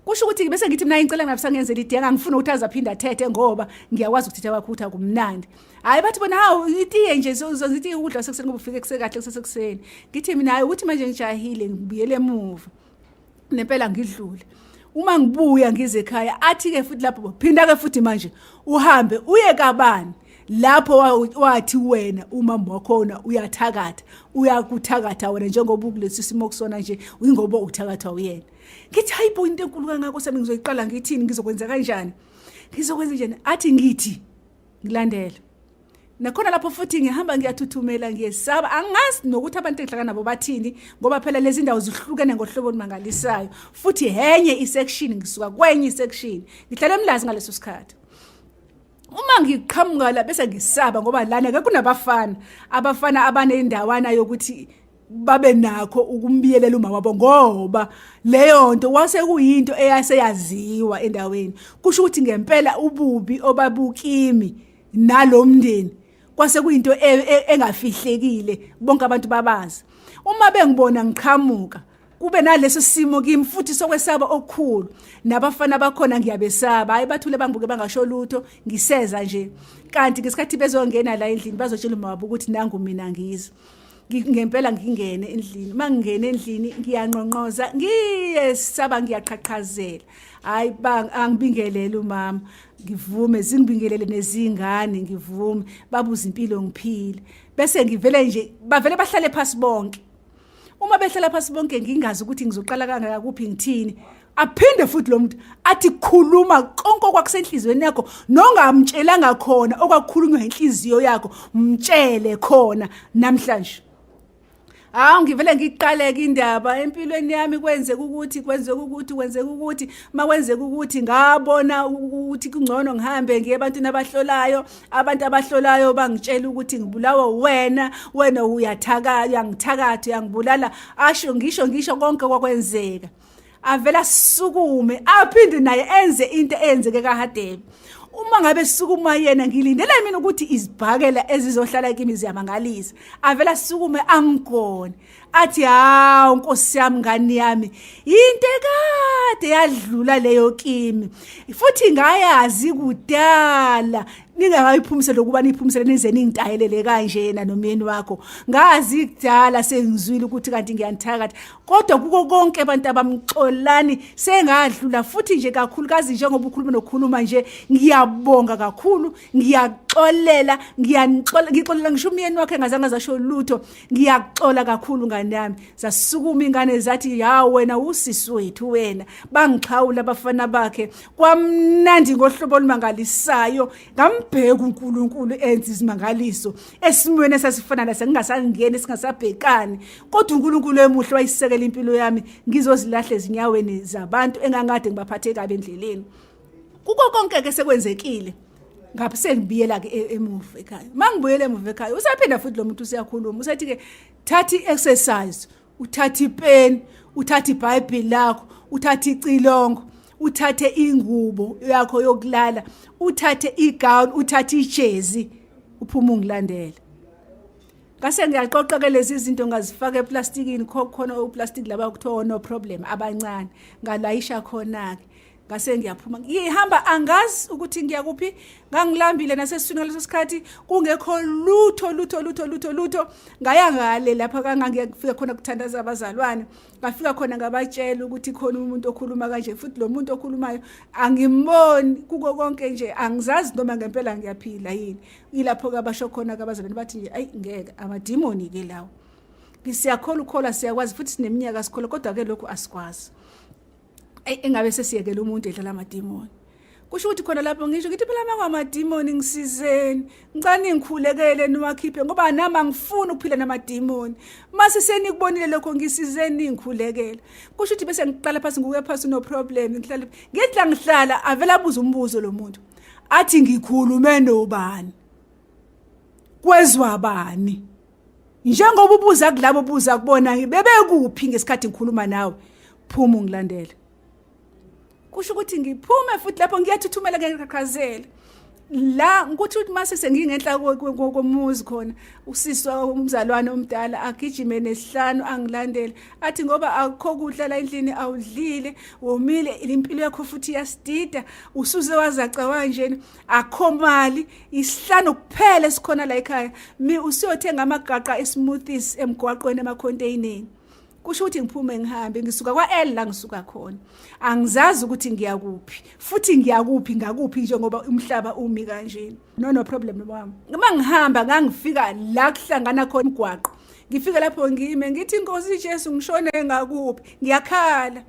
Kusho ukuthi bese ngithi mina, ngicela ngabe sangenzela itiye, angifuni ukuthi azaphinde athethe ngoba ngiyakwazi ukuthetha kwakho ukuthi akumnandi. Hayi, bathi bona, hawu, itiye nje, uzonza itiye, ukudla sekuseni ngoba ufike kusekahle kusesekuseni. Ngithi mina, hayi, ukuthi manje ngijahile, ngibuyele emuva. Nempela ngidlule. Uma ngibuya ngize ekhaya, athi ke futhi lapho, phinda ke futhi manje uhambe uye kabani lapho wathi wena umama wakhona uyathakatha, uyakuthakatha wena njengoba ukulesi simo kusona nje, ingoba uthakathwa uyena. Ngithi, hayi bo, into enkulu kangako sami ngizoyiqala ngithini, ngizokwenza kanjani, ngizokwenza njani? Athi ngithi ngilandele. Nakhona lapho futhi ngihamba ngiyathuthumela, ngiyesaba, angazi nokuthi abantu engihlangana nabo bathini, ngoba phela lezi ndawo zihlukene ngohlobo olumangalisayo, futhi henye isection ngisuka kwenye isection, ngihlala eMlazi ngaleso sikhathi. Uma ngiqhamuka la, bese ngisaba ngoba lana ke kunabafana, abafana abanendawana yokuthi babe nakho ukumbiyelela uma wabo, ngoba leyo nto wase kuyinto eyaseyaziwa endaweni. Kusho ukuthi ngempela ububi obabukimi nalomndeni kwase kuyinto engafihlekile, bonke abantu babazi. Uma bengibona ngiqhamuka, kube naleso simo kimi futhi sokwesaba okukhulu, nabafana bakhona ngiyabesaba. Hayi, bathule bangibuke bangasho lutho, ngiseza nje. Kanti ngesikhathi bezongena la endlini, bazotshela uma wabo ukuthi nangu mina ngiza. Ngempela ngingene endlini, uma ngingena endlini ngiyanqonqoza, ngiyesaba, ngiyaqhaqhazela. Hayi, angibingelele umama, ngivume, zingibingelele nezingane, ngivume, babuza impilo, ngiphile. Bese ngivele nje, bavele bahlale phansi bonke. Uma behlala phansi bonke, ngingazi ukuthi ngizoqala kangaka kuphi, ngithini. Aphinde futhi lo muntu athi, khuluma konke okwakusenhliziyweni yakho nongamtshelanga khona, okwakukhulunywa inhliziyo yakho, mtshele khona namhlanje. Hawu, ngivele ngiqaleke indaba empilweni yami, kwenzeka ukuthi, kwenzeka ukuthi, kwenzeka ukuthi, makwenzeka ukuthi ngabona ukuthi kungcono ngihambe ngiye ebantwini abahlolayo. Abantu abahlolayo bangitshela ukuthi ngibulawa wena, wena uyathaka, uyangithakatha, uyangibulala. Asho ngisho ngisho konke kwakwenzeka. Avela sukume aphinde naye enze into eyenzeke kaHadebe. Uma ngabe sukuma yena, ngilindele mina ukuthi izibhakela ezizohlala kimi ziyamangalisa. Avela sukume angigone, athi, "Hawu Nkosi yami, ngani yami, into ekade yadlula leyo kimi, futhi ngayazi kudala ningakayiphumisela ukuba niphumisele nize ningitayelele kanjena nomyeni wakho. Ngazi kudala, sengizwile ukuthi kanti ngiyanithakatha, kodwa kuko konke abantu abamxolani sengadlula futhi nje kakhulukazi njengoba ukhuluma nokukhuluma nje, ngiyabonga kakhulu, ngiyaxolela, ngiyanixola, ngixolela ngisho umyeni wakhe engazange zasho lutho. Ngiyaxola kakhulu, ngane yami." Zasukuma ingane zathi, "Ya, wena usisi wethu wena." Bangixhawula abafana bakhe, kwamnandi ngohlobo olumangalisayo. Ngambheka uNkulunkulu enza izimangaliso esimweni esasifana nase ngingasangeni, singasabhekani, kodwa uNkulunkulu emuhle wayisekela impilo yami. Ngizozilahla ezinyaweni zabantu engangade ngibaphathe kabi endleleni. Kuko konke ke sekwenzekile, ngapha sengibiyela ke emuva ekhaya. Mangibuyele emuva ekhaya, usaphinda futhi lo muntu usiyakhuluma, usethi ke, "Thatha i-exercise, uthatha ipeni, uthatha iBhayibheli lakho, uthatha icilongo, uthathe ingubo yakho yokulala, uthathe igown, uthathe ijezi, uphuma ungilandele." Ngase ngiyaqoqa ke lezi zinto, ngazifaka eplastikini, khona uplastic laba kuthiwa no problem abancane, ngalayisha khona ke. Ngase ngiyaphuma, ngihamba, angazi ukuthi ngiyakuphi. Ngangilambile nasesiswini ngaleso sikhathi, kungekho lutho, lutho, lutho, lutho, lutho. Ngaya ngale lapha kangangiyafika khona kuthandaza abazalwane. Ngafika khona ngabatshela ukuthi khona umuntu okhuluma kanje, futhi lo muntu okhulumayo angimboni. Kuko konke nje angizazi noma ngempela ngiyaphila yini. Ilapho ke abasho khona ke abazalwane, bathi nje, "Ayi ngeke, amadimoni ke lawo. Siyakholwa, ukholwa siyakwazi, futhi sineminyaka sikholwa, kodwa ke lokhu asikwazi." Eyi, engabe sesiyekela umuntu edlala amadimoni. Kusho ukuthi khona lapho ngisho ngithi, "Phela makwamadimoni, ngisizeni, ngicela ningikhulekele niwakhiphe, ngoba nami angifuni ukuphila namadimoni. Mase senikubonile lokho, ngisizeni ningikhulekele." Kusho ukuthi bese ngiqala phansi, ngikuye phansi, no problem, ngihlala. Ngithi la ngihlala, avela abuza umbuzo lo muntu, athi, "Ngikhulume nobani? Kwezwa bani? Njengoba ubuza kulabo ubuza kubona, bebekuphi ngesikhathi ngikhuluma nawe? Phuma ungilandele." Kusho ukuthi ngiphume futhi lapho, ngiyathuthumela, ngiyaqhaqhazela la. Ukuthi uthi mase sengingenhla komuzi khona, usisi umzalwane omdala agijime nesihlanu angilandele, athi, "Ngoba akukho kudla la endlini, awudlile, womile, impilo yakho futhi iyasidida, usuze wazaca kanjena, akho mali, isihlanu kuphela esikhona la ekhaya, mi usuyothenga amagaqa esmoothies emgwaqweni emakhonteyneni." Kusho ukuthi ngiphume ngihambe, ngisuka kwa-L la ngisuka khona, angizazi ukuthi ngiyakuphi futhi ngiyakuphi ngakuphi njengoba umhlaba umi kanje. No, no problem wami. Uma ngihamba, ngangifika la kuhlangana khona umgwaqo, ngifike lapho ngime, ngithi, "Inkosi Jesu, ngishone ngakuphi?" Ngiyakhala,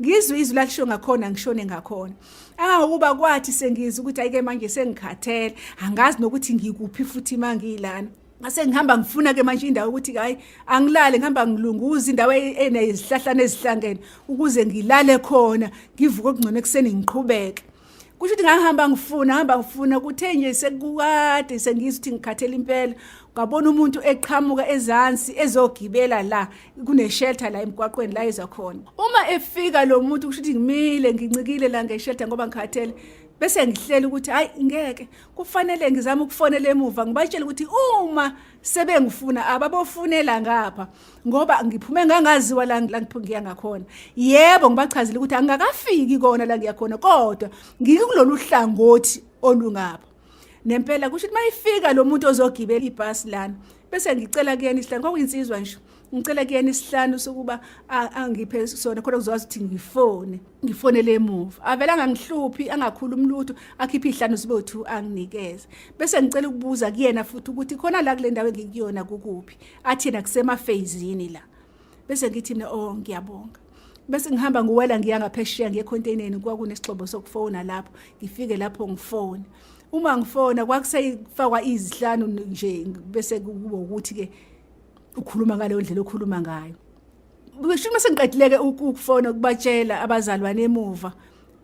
ngizwe izwi lalisho ngakhona, ngishone ngakhona. Angangokuba kwathi sengizwe ukuthi ayike manje sengikhathele, angazi nokuthi ngikuphi futhi mangilana. Ngase ngihamba ngifuna ke manje indawo ukuthi hayi angilale, ngihamba ngilunguza indawo enezihlahlana ezihlangene ukuze ngilale khona, ngivuke okungcono ekuseni ngiqhubeke. Kusho ukuthi ngahamba ngifuna, hamba ngifuna, kuthe nje sekukade sengizwa ukuthi ngikhathele impela, ngabona umuntu eqhamuka ezansi ezogibela la kune-shelter la emgwaqweni la eza khona. Uma efika lo muntu, kusho ukuthi ngimile, ngincikile la nge-shelter ngoba ngikhathele, bese ngihlela ukuthi hayi ngeke, kufanele ngizame ukufonela emuva ngibatshele ukuthi uma sebengifuna ababofunela ngapha, ngoba ngiphume ngangaziwa la ngiya ngakhona. Yebo, ngibachazile ukuthi angikakafiki kona la ngiya khona, kodwa ngikulolu hlangothi olungapha. Nempela kusho ukuthi mayifika lo muntu ozogibela ibhasi lana, bese ngicela kuyena isihlanu. Kwakuyinsizwa nje, ngicela kuyena isihlanu sokuba angiphe sona khona kuzokwazi ukuthi ngifone, ngifonele emuva. Avela angangihluphi, angakhulumi lutho, akhiphe izihlanu zibe u-2 anginikeze. Bese ngicela ukubuza kuyena futhi ukuthi khona la kule ndawo engikuyona kukuphi. Athi yena kusemafeyizini la. Bese ngithi mina, "Oh, ngiyabonga." Bese ngihamba ngiwela ngiya ngaphesheya, ngiye ekhonteneni, kwakunesixhobo sokufona lapho. Ngifike lapho ngifone. Uma ngifona, kwakuseyifakwa izihlanu nje, bese kuba ukuthi ke Ukhuluma ngaleyo ndlela okhuluma ngayo. Kusho uma sengiqedileke ukufona ukubatshela abazalwane emuva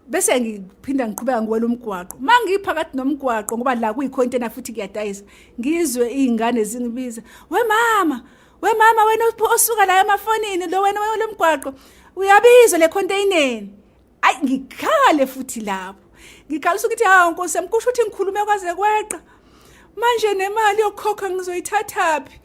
bese ngiphinda ngiqhubeka ngiwela umgwaqo. Mangiphakathi nomgwaqo ngoba la kuyicontainer futhi kuyadayisa. Ngizwe izingane zingibiza, "We mama, we mama wena osuka la emafonini lo wena wena lomgwaqo uyabizwa le containerni." Ayi ngikhale futhi lapho. Ngikhalisa ukuthi hawu Nkosi yami kusho ukuthi ngikhulume kwaze kweqa. Manje nemali yokukhokha ngizoyithathaphi?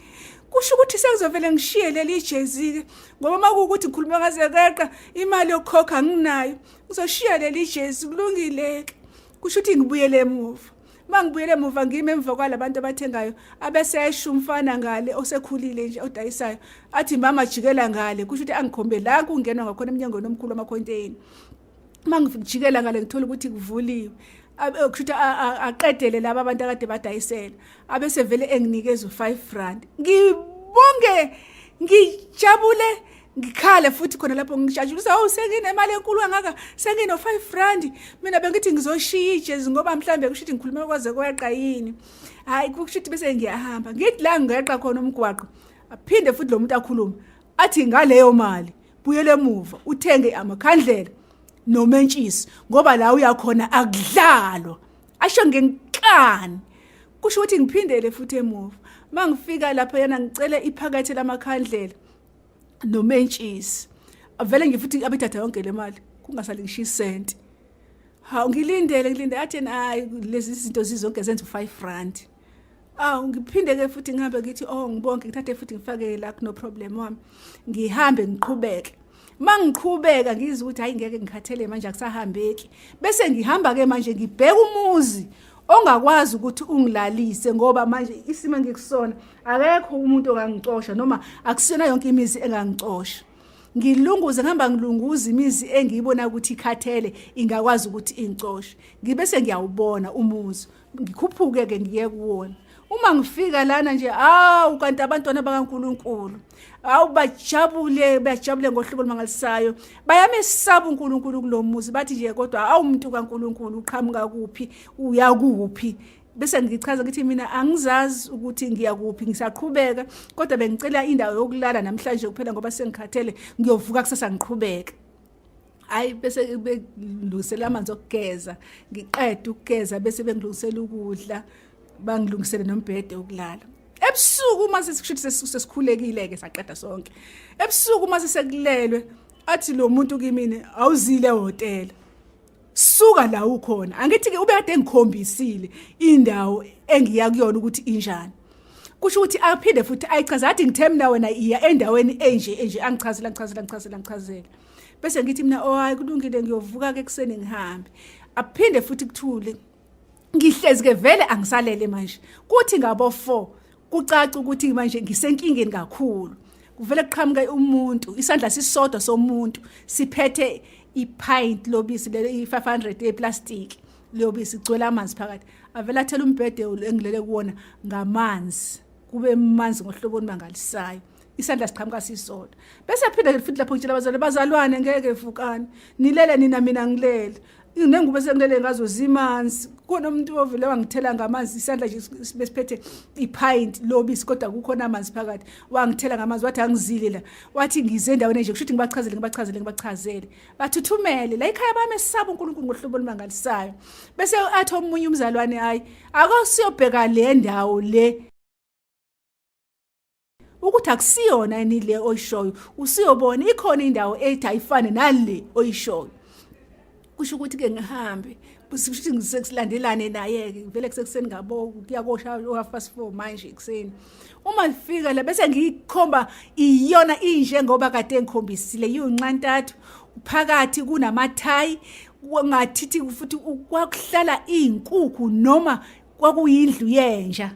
Kusho ukuthi sengizovele ngishiye leli jezi ke ngoba makuwukuthi ngikhulume ngaze kweqa imali yokukhokha anginayo. Ngizoshiya leli jezi kulungile ke. Kusho ukuthi ngibuyele emuva. Mangibuyele emuva ngime emva kwalabantu abathengayo abesesho umfana ngale osekhulile nje odayisayo athi mama jikela ngale kusho ukuthi angikhombe la kungenwa ngakhona emnyangweni omkhulu wamakhonteini. Mangijikela ngale ngithola ukuthi kuvuliwe kusho ukuthi aqedele laba abantu akade badayisela abese vele enginikeza u5 rand ngibonge ngijabule ngikhale futhi khona lapho ngijatshulisa oh senginemali enkulu kangaka sengino 5 rand mina bengithi ngizoshiya ijezi ngoba mhlambe kusho ukuthi ngikhuluma kwaze kweqa yini hayi kusho ukuthi bese ngiyahamba ngithi la ngigeqa khona umgwaqo aphinde futhi lo muntu akhulume athi ngaleyo mali buyele emuva uthenge amakhandlela nomentshisi ngoba la uyakhona akudlalwa asho ngenkani kusho ukuthi ngiphindele futhi emuva mangifika lapha yana ngicele iphakethe lamakhandlela nomentshisi vele nje futhi abethatha yonke le mali kungasali ngisho isenti hawu ngilindele ngilinde athi hayi lezi zinto zizonke zenza u5 rand awu ngiphinde ke futhi ngihambe ngithi oh ngibonke ngithathe futhi ngifake la kuno problem wami ngihambe ngiqhubeke mangiqhubeka ngizwe ukuthi hayi ngeke ngikhathele manje akusahambeki bese ngihamba ke manje ngibheka umuzi ongakwazi ukuthi ungilalise ngoba manje isimo engikusona akekho umuntu ongangicosha noma akusiyona yonke imizi engangicosha ngilunguze ngihamba ngilunguza imizi engiyibona ukuthi ikhathele ingakwazi ukuthi ingicoshe ngibe sengiyawubona umuzi ngikhuphuke ke ngiye kuwona uma ngifika lana nje awu kanti abantwana bakaNkuluNkulu awu bajabule bajabule ngohlobo olumangalisayo bayamesaba uNkulunkulu kulomuzi bathi nje kodwa awu umuntu kaNkuluNkulu uqhamuka kuphi uyakuphi bese ngichaza ngithi mina angizazi ukuthi ngiyakuphi ngisaqhubeka kodwa bengicela indawo yokulala namhlanje kuphela ngoba sengikhathele ngiyovuka kusasa ngiqhubeke hayi bese bengilungisela amanzi okugeza ngiqeda ukugeza bese bengilungisela ukudla bangilungisele nombhede wokulala ebusuku uma sesikusho sesikhulekile ke saqeda sonke ebusuku uma sesekulelwe athi lo muntu kimina awuzile ehhotela suka la ukhona angithi ke ubekade engikhombisile indawo engiya kuyona ukuthi injani kusho ukuthi aphinde futhi ayichaze athi ngithe mina wena iya endaweni enje enje angichazela angichazela angichazela angichazela bese ngithi mina oh hayi kulungile ngiyovuka ke kuseni ngihambe aphinde futhi kuthule ngihlezi ke vele angisalele manje kuthi ngabo 4 kucaca ukuthi manje ngisenkingeni kakhulu kuvele kuqhamuke umuntu isandla sisodwa somuntu siphethe ipint lobisi lelo i500 yeplastic lobisi igcwele amanzi phakathi avela athela umbhede engilele kuwona ngamanzi kube manzi ngohlobo olumangalisayo isandla siqhamuka sisodwa bese phinde futhi lapho ngitshela abazali bazalwane ngeke vukani nilele nina mina ngilele nengubo esengilele ngazo zimanzi kukhona umuntu ovele wangithela ngamanzi isandla nje besiphethe ipint lobisi kodwa kukhona amanzi phakathi wangithela ngamanzi wathi angizile la wathi ngize endaweni nje kusho ukuthi ngibachazele ngibachazele ngibachazele bathuthumele la ekhaya bamesaba uNkulunkulu ngohlobo olumangalisayo bese athi omunye umzalwane hayi akosiyobheka le ndawo le ukuthi akusiyona yini le oyishoyo usiyobona ikhona indawo ethi ayifane nale oyishoyo kusho ukuthi ke ngihambe kusho ukuthi ngisekusilandelane naye ke vele kusekuseni ngabo kuyakosha o half past 4 manje ekuseni uma ngifika la bese ngiyikhomba iyona inje ngoba kade engikhombisile iwunxantathu phakathi kunamathayi ngathithi futhi kwakuhlala izinkukhu noma kwakuyindlu yenja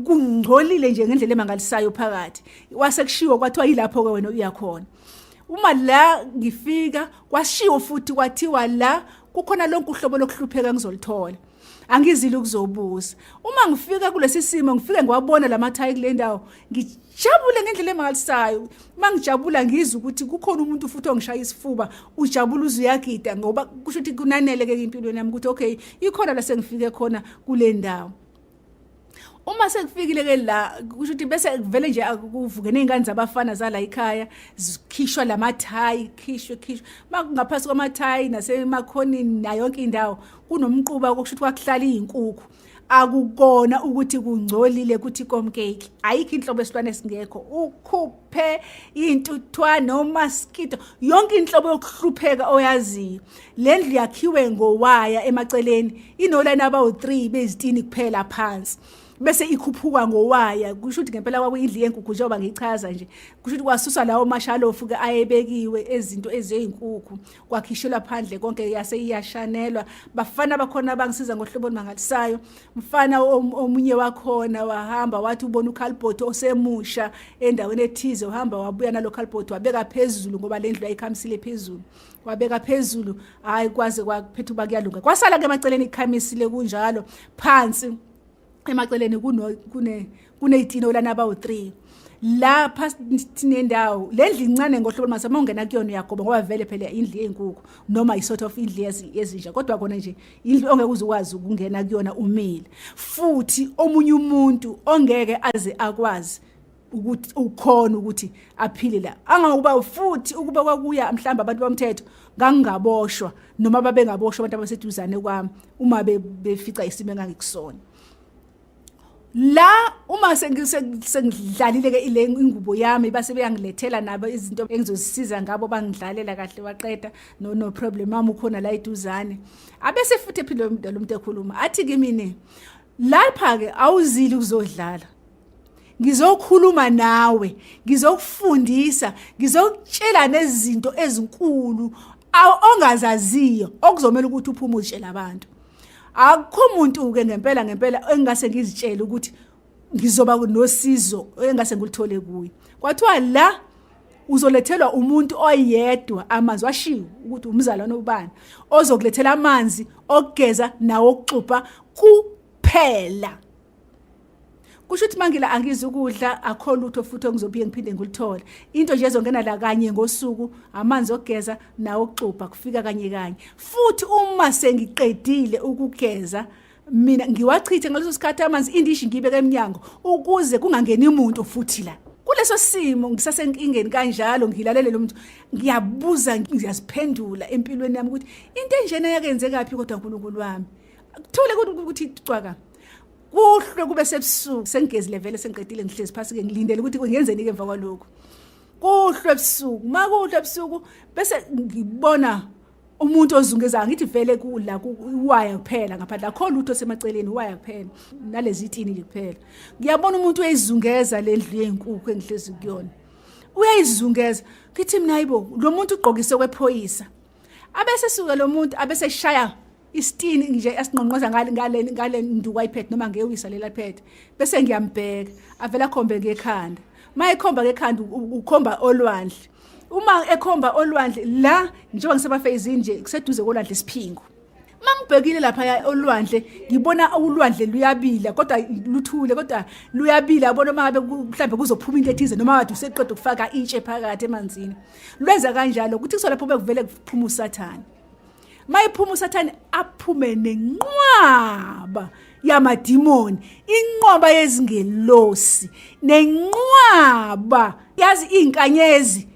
kungcolile nje ngendlela emangalisayo phakathi wase kushiwo kwathiwa yilapho ke wena uyakhona uma la ngifika kwashiwo futhi kwathiwa la kukhona lonke uhlobo lokuhlupheka ngizolithola angizile ukuzobuza uma ngifika kulesi simo ngifike ngiwabona lamathayi kule ndawo ngijabule ngendlela emangalisayo uma ngijabula ngizwe ukuthi kukhona umuntu futhi ongishaya isifuba ujabula uze uyagida ngoba kusho ukuthi kunanele ke empilweni yami ukuthi okay ikhona la sengifike khona kule ndawo. Uma sekufikile ke la, kusho ukuthi bese kuvele nje kuvuke nezingane zabafana zala ekhaya, zikhishwa lamathayi, khishwe khishwe makungaphansi kwamathayi nasemakhonini nayo yonke indawo kunomquba, kusho ukuthi kwakuhlala izinkukhu. Akukona ukuthi kungcolile kuthi komkeki, ayikho inhlobo esilwane esingekho, ukhuphe intuthwane nomaskito, yonke inhlobo yokuhlupheka oyaziyo. Le ndlu yakhiwe ngowaya emaceleni, inolayini abawu-3 bezitini kuphela phansi, bese ikhuphuka ngowaya. Kusho ukuthi ngempela kwakuyindlu yenkukhu njengoba ngichaza nje. Kusho ukuthi kwasuswa lawo mashalofu ke ayebekiwe ezinto eziyinkukhu, kwakhishelwa phandle konke, yase iyashanelwa. Bafana bakhona bangisiza ngohlobo olumangalisayo. Mfana omunye wakhona wahamba wathi ubona ukhalibhodi osemusha endaweni ethize, uhamba wabuya nalo khalibhodi wabeka phezulu, ngoba le ndlu yayikhamisile phezulu, wabeka phezulu. Hayi, kwaze kwaphetha uba kuyalunga, kwasala ke emaceleni ikhamisile kunjalo. Phansi emaceleni kuno kune kuneyitino lana abawu3 lapha sinendawo. Le ndlu incane ngohlobo mase uma ungena kuyona uyagoba, ngoba vele phela indlu yezinkukhu noma i sort of indlu yezinja, kodwa kona nje indlu ongeke uze ukwazi ukungena kuyona umile, futhi omunye umuntu ongeke aze akwazi ukuthi ukhona ukuthi aphile la angakuba. Futhi ukuba kwakuya mhlawumbe abantu bomthetho, ngangingaboshwa noma babengaboshwa abantu abaseduzane kwami uma befica isimo engangikusona la. Uma sengidlalile ke ile ingubo yami, base beyangilethela nabo izinto engizozisiza ngabo, bangidlalela kahle waqeda, no problem. Mama ukhona la eduzane, abese futhi ephinde lo muntu ekhuluma athi kimi, lapha ke awuzili ukuzodlala, ngizokhuluma nawe, ngizokufundisa, ngizokutshela nezinto ezinkulu ongazaziyo okuzomela ukuthi uphume uzitshela abantu. Akukho umuntu ke ngempela ngempela engingase ngizitshele ukuthi ngizoba nosizo engase ngilithole kuye. Kwathiwa la uzolethelwa umuntu oyedwa amanzi, washiwo ukuthi umzalwane ubani ozokulethela amanzi okugeza nawo okuxubha kuphela. Kusho ukuthi mangila angizukudla, akho lutho futhi engizobuye ngiphinde ngilithole. Into nje ezongena la kanye ngosuku amanzi okugeza nawo okuxubha, kufika kanye kanye. Futhi uma sengiqedile ukugeza mina, ngiwachithe ngaleso sikhathi amanzi, indishi ngibeke eminyango ukuze kungangeni umuntu futhi la. Kuleso simo ngisasenkingeni kanjalo, ngilalele lo muntu, ngiyabuza, ngiyaziphendula empilweni yami ukuthi into enjena yakenzekaphi, kodwa uNkulunkulu wami. Kuthule ukuthi cwaka, kuhlwe kube sebusuku, sengigezile vele, sengiqedile, ngihlezi phasi ke ngilindele ukuthi ngenzeni ke emva kwalokho. Kuhlwe ebusuku, makuhlwe ebusuku bese ngibona umuntu ozungezayo. Ngithi vele kula kuwaya kuphela ngaphandle, akho lutho semaceleni, uwaya kuphela nalezi tini nje kuphela. Ngiyabona umuntu uyayizungeza le ndlu yezinkukhu engihlezi kuyona, uyayizungeza. Ngithi mina, hayibo, lo muntu ugqokise kwephoyisa. Abese suka lo muntu, abese shaya isitini nje, asinqonqoza ngale nduku ayiphethe noma ngewisa lela phethe. Bese ngiyambheka, avela khombe ngekhanda. Mayekhomba ngekhanda, ukhomba olwandle. Uma ekhomba olwandle la, njengoba ngisebafeyizini nje, kuseduze kolwandle isiphingo. Mangibhekile lapha olwandle, ngibona ulwandle luyabila kodwa luthule, kodwa luyabila, yabona uma ngabe mhlawumbe kuzophuma into ethize noma kade useqeda ukufaka itshe phakathi emanzini, lwenza kanjalo. Kuthi kusolapho bekuvele kuphuma uSathane. Mayiphuma uSathane, aphume nenqwaba yamadimoni, inqwaba yezingelosi nenqwaba yazi izinkanyezi.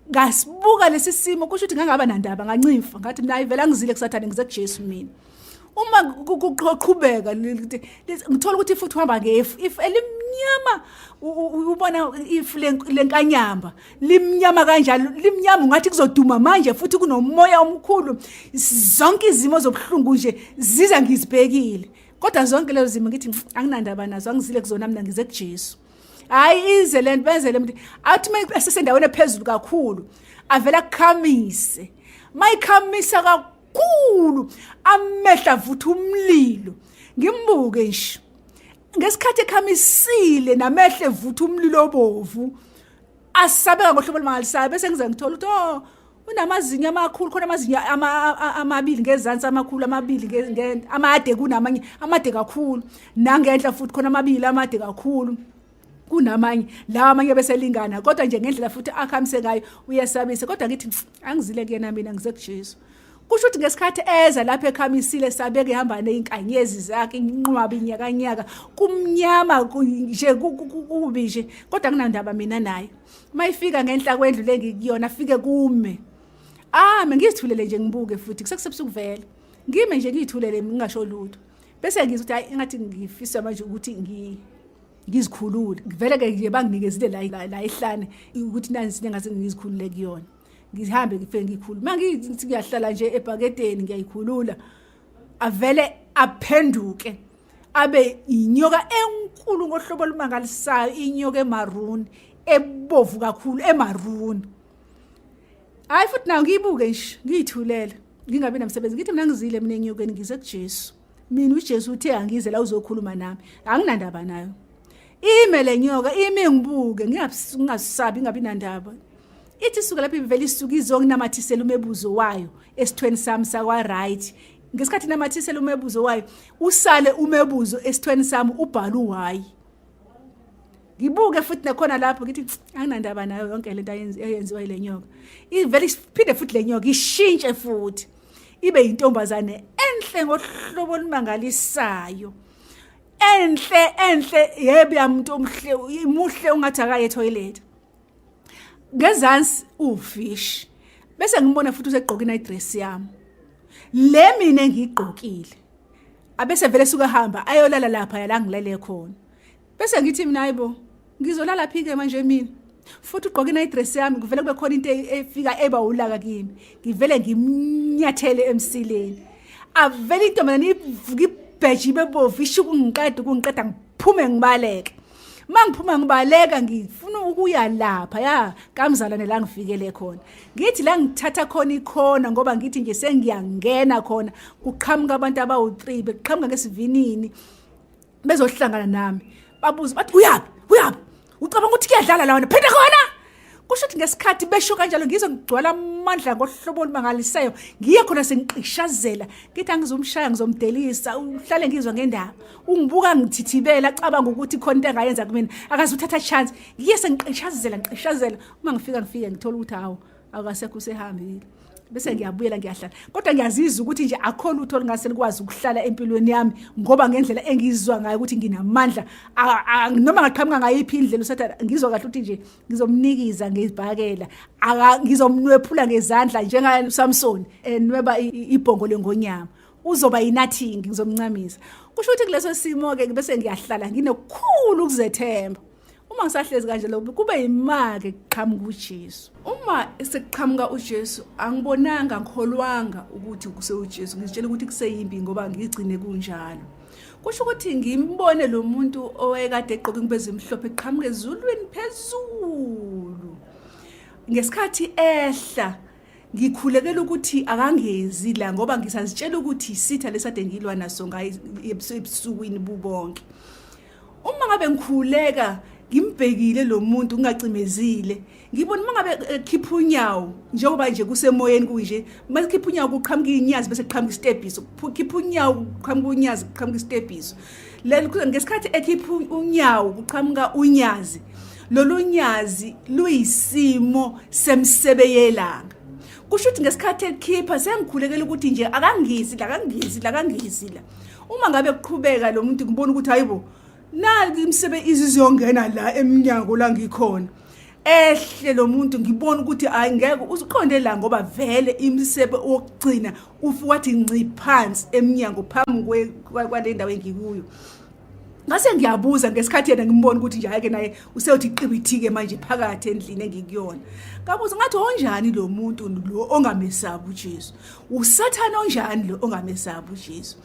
Ngasibuka lesi simo, kusho ukuthi ngangaba nandaba, ngancimfa, ngathi mina ayivela ngizile kuSathane, ngize kuJesu mina. Uma kuqhubeka, ngithola ukuthi futhi uhamba ngefu, ifu elimnyama, ubona ifu lenkanyamba limnyama kanjalo, limnyama ungathi kuzoduma manje, futhi kunomoya omkhulu. Zonke izimo zobuhlungu nje ziza ngizibhekile, kodwa zonke lezo zimo ngithi anginandaba nazo, angizile kuzona mina, ngize kuJesu. Hayi, ize lento benzele umuntu athi uma esesendaweni ephezulu kakhulu, avela kukhamise. Mayikhamisa kakhulu, amehla avutha umlilo. Ngimbuke nje ngesikhathi ekhamisile namehlo evutha umlilo obovu asabeka ngohlobo olumangalisayo. Bese ngize ngithola ukuthi, oh, unamazinyo amakhulu khona, amazinyo amabili ngezansi amakhulu, amabili amade kunamanye, amade kakhulu, nangenhla futhi khona amabili amade kakhulu kunamanye lawa amanye beselingana. Kodwa nje ngendlela futhi akhamise ngayo uyesabisa, kodwa ngithi angizile kuyena mina, ngize kuJesu. Kusho ukuthi ngesikhathi eza lapha ekhamisile sabeke ehamba nezinkanyezi zakhe inqwaba inyakanyaka kumnyama nje kubi nje kodwa kunandaba mina naye. Mayifika ngenhla kwendlu lengikuyona afike kume. Ame ngizithulele nje ngibuke futhi kusebusuku vele. Ngime nje ngiyithulele ngingasho lutho. Bese ngizwa ukuthi hayi engathi ngifisa manje ukuthi ngi ngizikhulule. Ngivele ke nje banginikezile la la ihlane ukuthi nansi engase ngizikhulule kuyona. Ngihambe ngifike ngikhulule. Mangithi ngiyahlala nje ebhakedeni ngiyayikhulula. Avele aphenduke abe inyoka enkulu ngohlobo olumangalisayo inyoka emaroon ebovu kakhulu emaroon. Hayi futhi nayo ngiyibuke nje ngiyithulele ngingabi namsebenzi ngithi mina ngizile mina enyokeni ngize kuJesu mina uJesu uthe angize la uzokhuluma nami anginandaba nayo ime le nyoka ime ngibuke ngingasabi ngingabi nandaba ithi isuka lapho ivele isuka izonginamathisela umebuzo wayo esithweni sami sakwa right ngesikhathi namathisela umebuzo wayo usale umebuzo esithweni sami ubhala uhayi Ngibuke futhi nakhona lapho ngithi anginandaba nayo yonke lento eyenziwa ile nyoka. Ivele iphinde futhi le nyoka ishintshe futhi. Ibe yintombazane enhle ngohlobo olumangalisayo. Enhle enhle yebo yamuntu omhle imuhle ungathi akaye etoilet. Ngezansi ufish. Bese ngibona futhi usegqoka i dress yami. Le mina engiyigqokile. Abese vele suka hamba ayolala lapha la ngilele khona. Bese ngithi mina hayibo ngizolala phi ke manje mina futhi ugqoke na idress yami kuvele kube khona into efika eba ulaka kimi ngivele ngimnyathele emsileni avele intombazane ivuka ibheji ibe bovu isho ukungiqeda ukungiqeda ngiphume ngibaleke mangiphuma ngibaleka ngifuna ukuya lapha ya kamzalwane la ngifikele khona ngithi la ngithatha khona ikhona ngoba ngithi nje sengiyangena khona kuqhamuka abantu abawu3 beqhamuka ngesivinini bezohlangana nami babuze bathi uyaphi uyaphi ucabanga ukuthi kuyadlala la wena phinde khona kusho ukuthi ngesikhathi besho kanjalo ngizwe ngigcwala amandla ngohlobo olumangalisayo ngiye khona sengiqishazela ngithi angizomshaya ngizomdelisa uhlale ngizwa ngendaba ungibuka ngithithibela acabanga ukuthi khona into engayenza kumina akaze uthatha chance ngiye sengiqishazela ngiqishazela uma ngifika ngifike ngithola ukuthi hawu akasekho usehambile bese ngiyabuyela ngiyahlala kodwa ngiyazizwa ukuthi nje akho lutho olungase likwazi ukuhlala empilweni yami ngoba ngendlela engizwa ngayo ukuthi nginamandla noma ngaqhamuka ngayiphi indlela usathane ngizwa kahle ukuthi nje ngizomnikiza ngezibhakela ngizomnwephula ngezandla njengaSamson enweba ibhongo lengonyama uzoba yinathing ngizomncamisa kusho ukuthi kuleso simo ke bese ngiyahlala nginokukhulu ukuzethemba Uma ngisahlezi kanje lokhu kube yimake kuqhamuka uJesu. Uma sekuqhamuka uJesu angibonanga ngikholwanga ukuthi kusewuJesu ngizitshela ukuthi kuseyimbi ngoba ngigcine kunjalo. Kusho ukuthi ngimbone lo muntu owayekade egqoke ingubo ezimhlophe eqhamuka ezulwini phezulu. Ngesikhathi ehla ngikhulekela ukuthi akangezi la ngoba ngisazitshela ukuthi isitha lesade ngilwa naso ngayo ebusukwini bubonke. Uma ngabe ngikhuleka ngimbhekile lo muntu ngingacimezile ngibona uma ngabe ekhipha unyawo njengoba nje kusemoyeni kunje uma sikhipha unyawo kuqhamuka inyazi bese kuqhamuka isitebhiso khipha unyawo kuqhamuka unyazi kuqhamuka isitebhiso leli ngesikhathi ekhipha unyawo kuqhamuka unyazi lolu nyazi luyisimo semsebe yelanga kusho ukuthi ngesikhathi ekhipha sengikhulekela ukuthi nje akangizi la akangizi la akangizi la uma ngabe kuqhubeka lo muntu ngibona ukuthi hayibo nali imsebe iziziyongena la emnyango la ngikhona ehle lo muntu ngibona ukuthi hayi ngeke uziqonde la ngoba vele imisebe wokugcina ufuwathi ngci phansi emnyango phambi kwale ndawo engikuyo ngase ngiyabuza ngesikhathi yena ngimbona ukuthi nje hayike naye useyothi qibithike manje phakathi endlini engikuyona ngabuza ngathi onjani lo muntu lo ongamesabi uJesu usathane onjani lo ongamesabi uJesu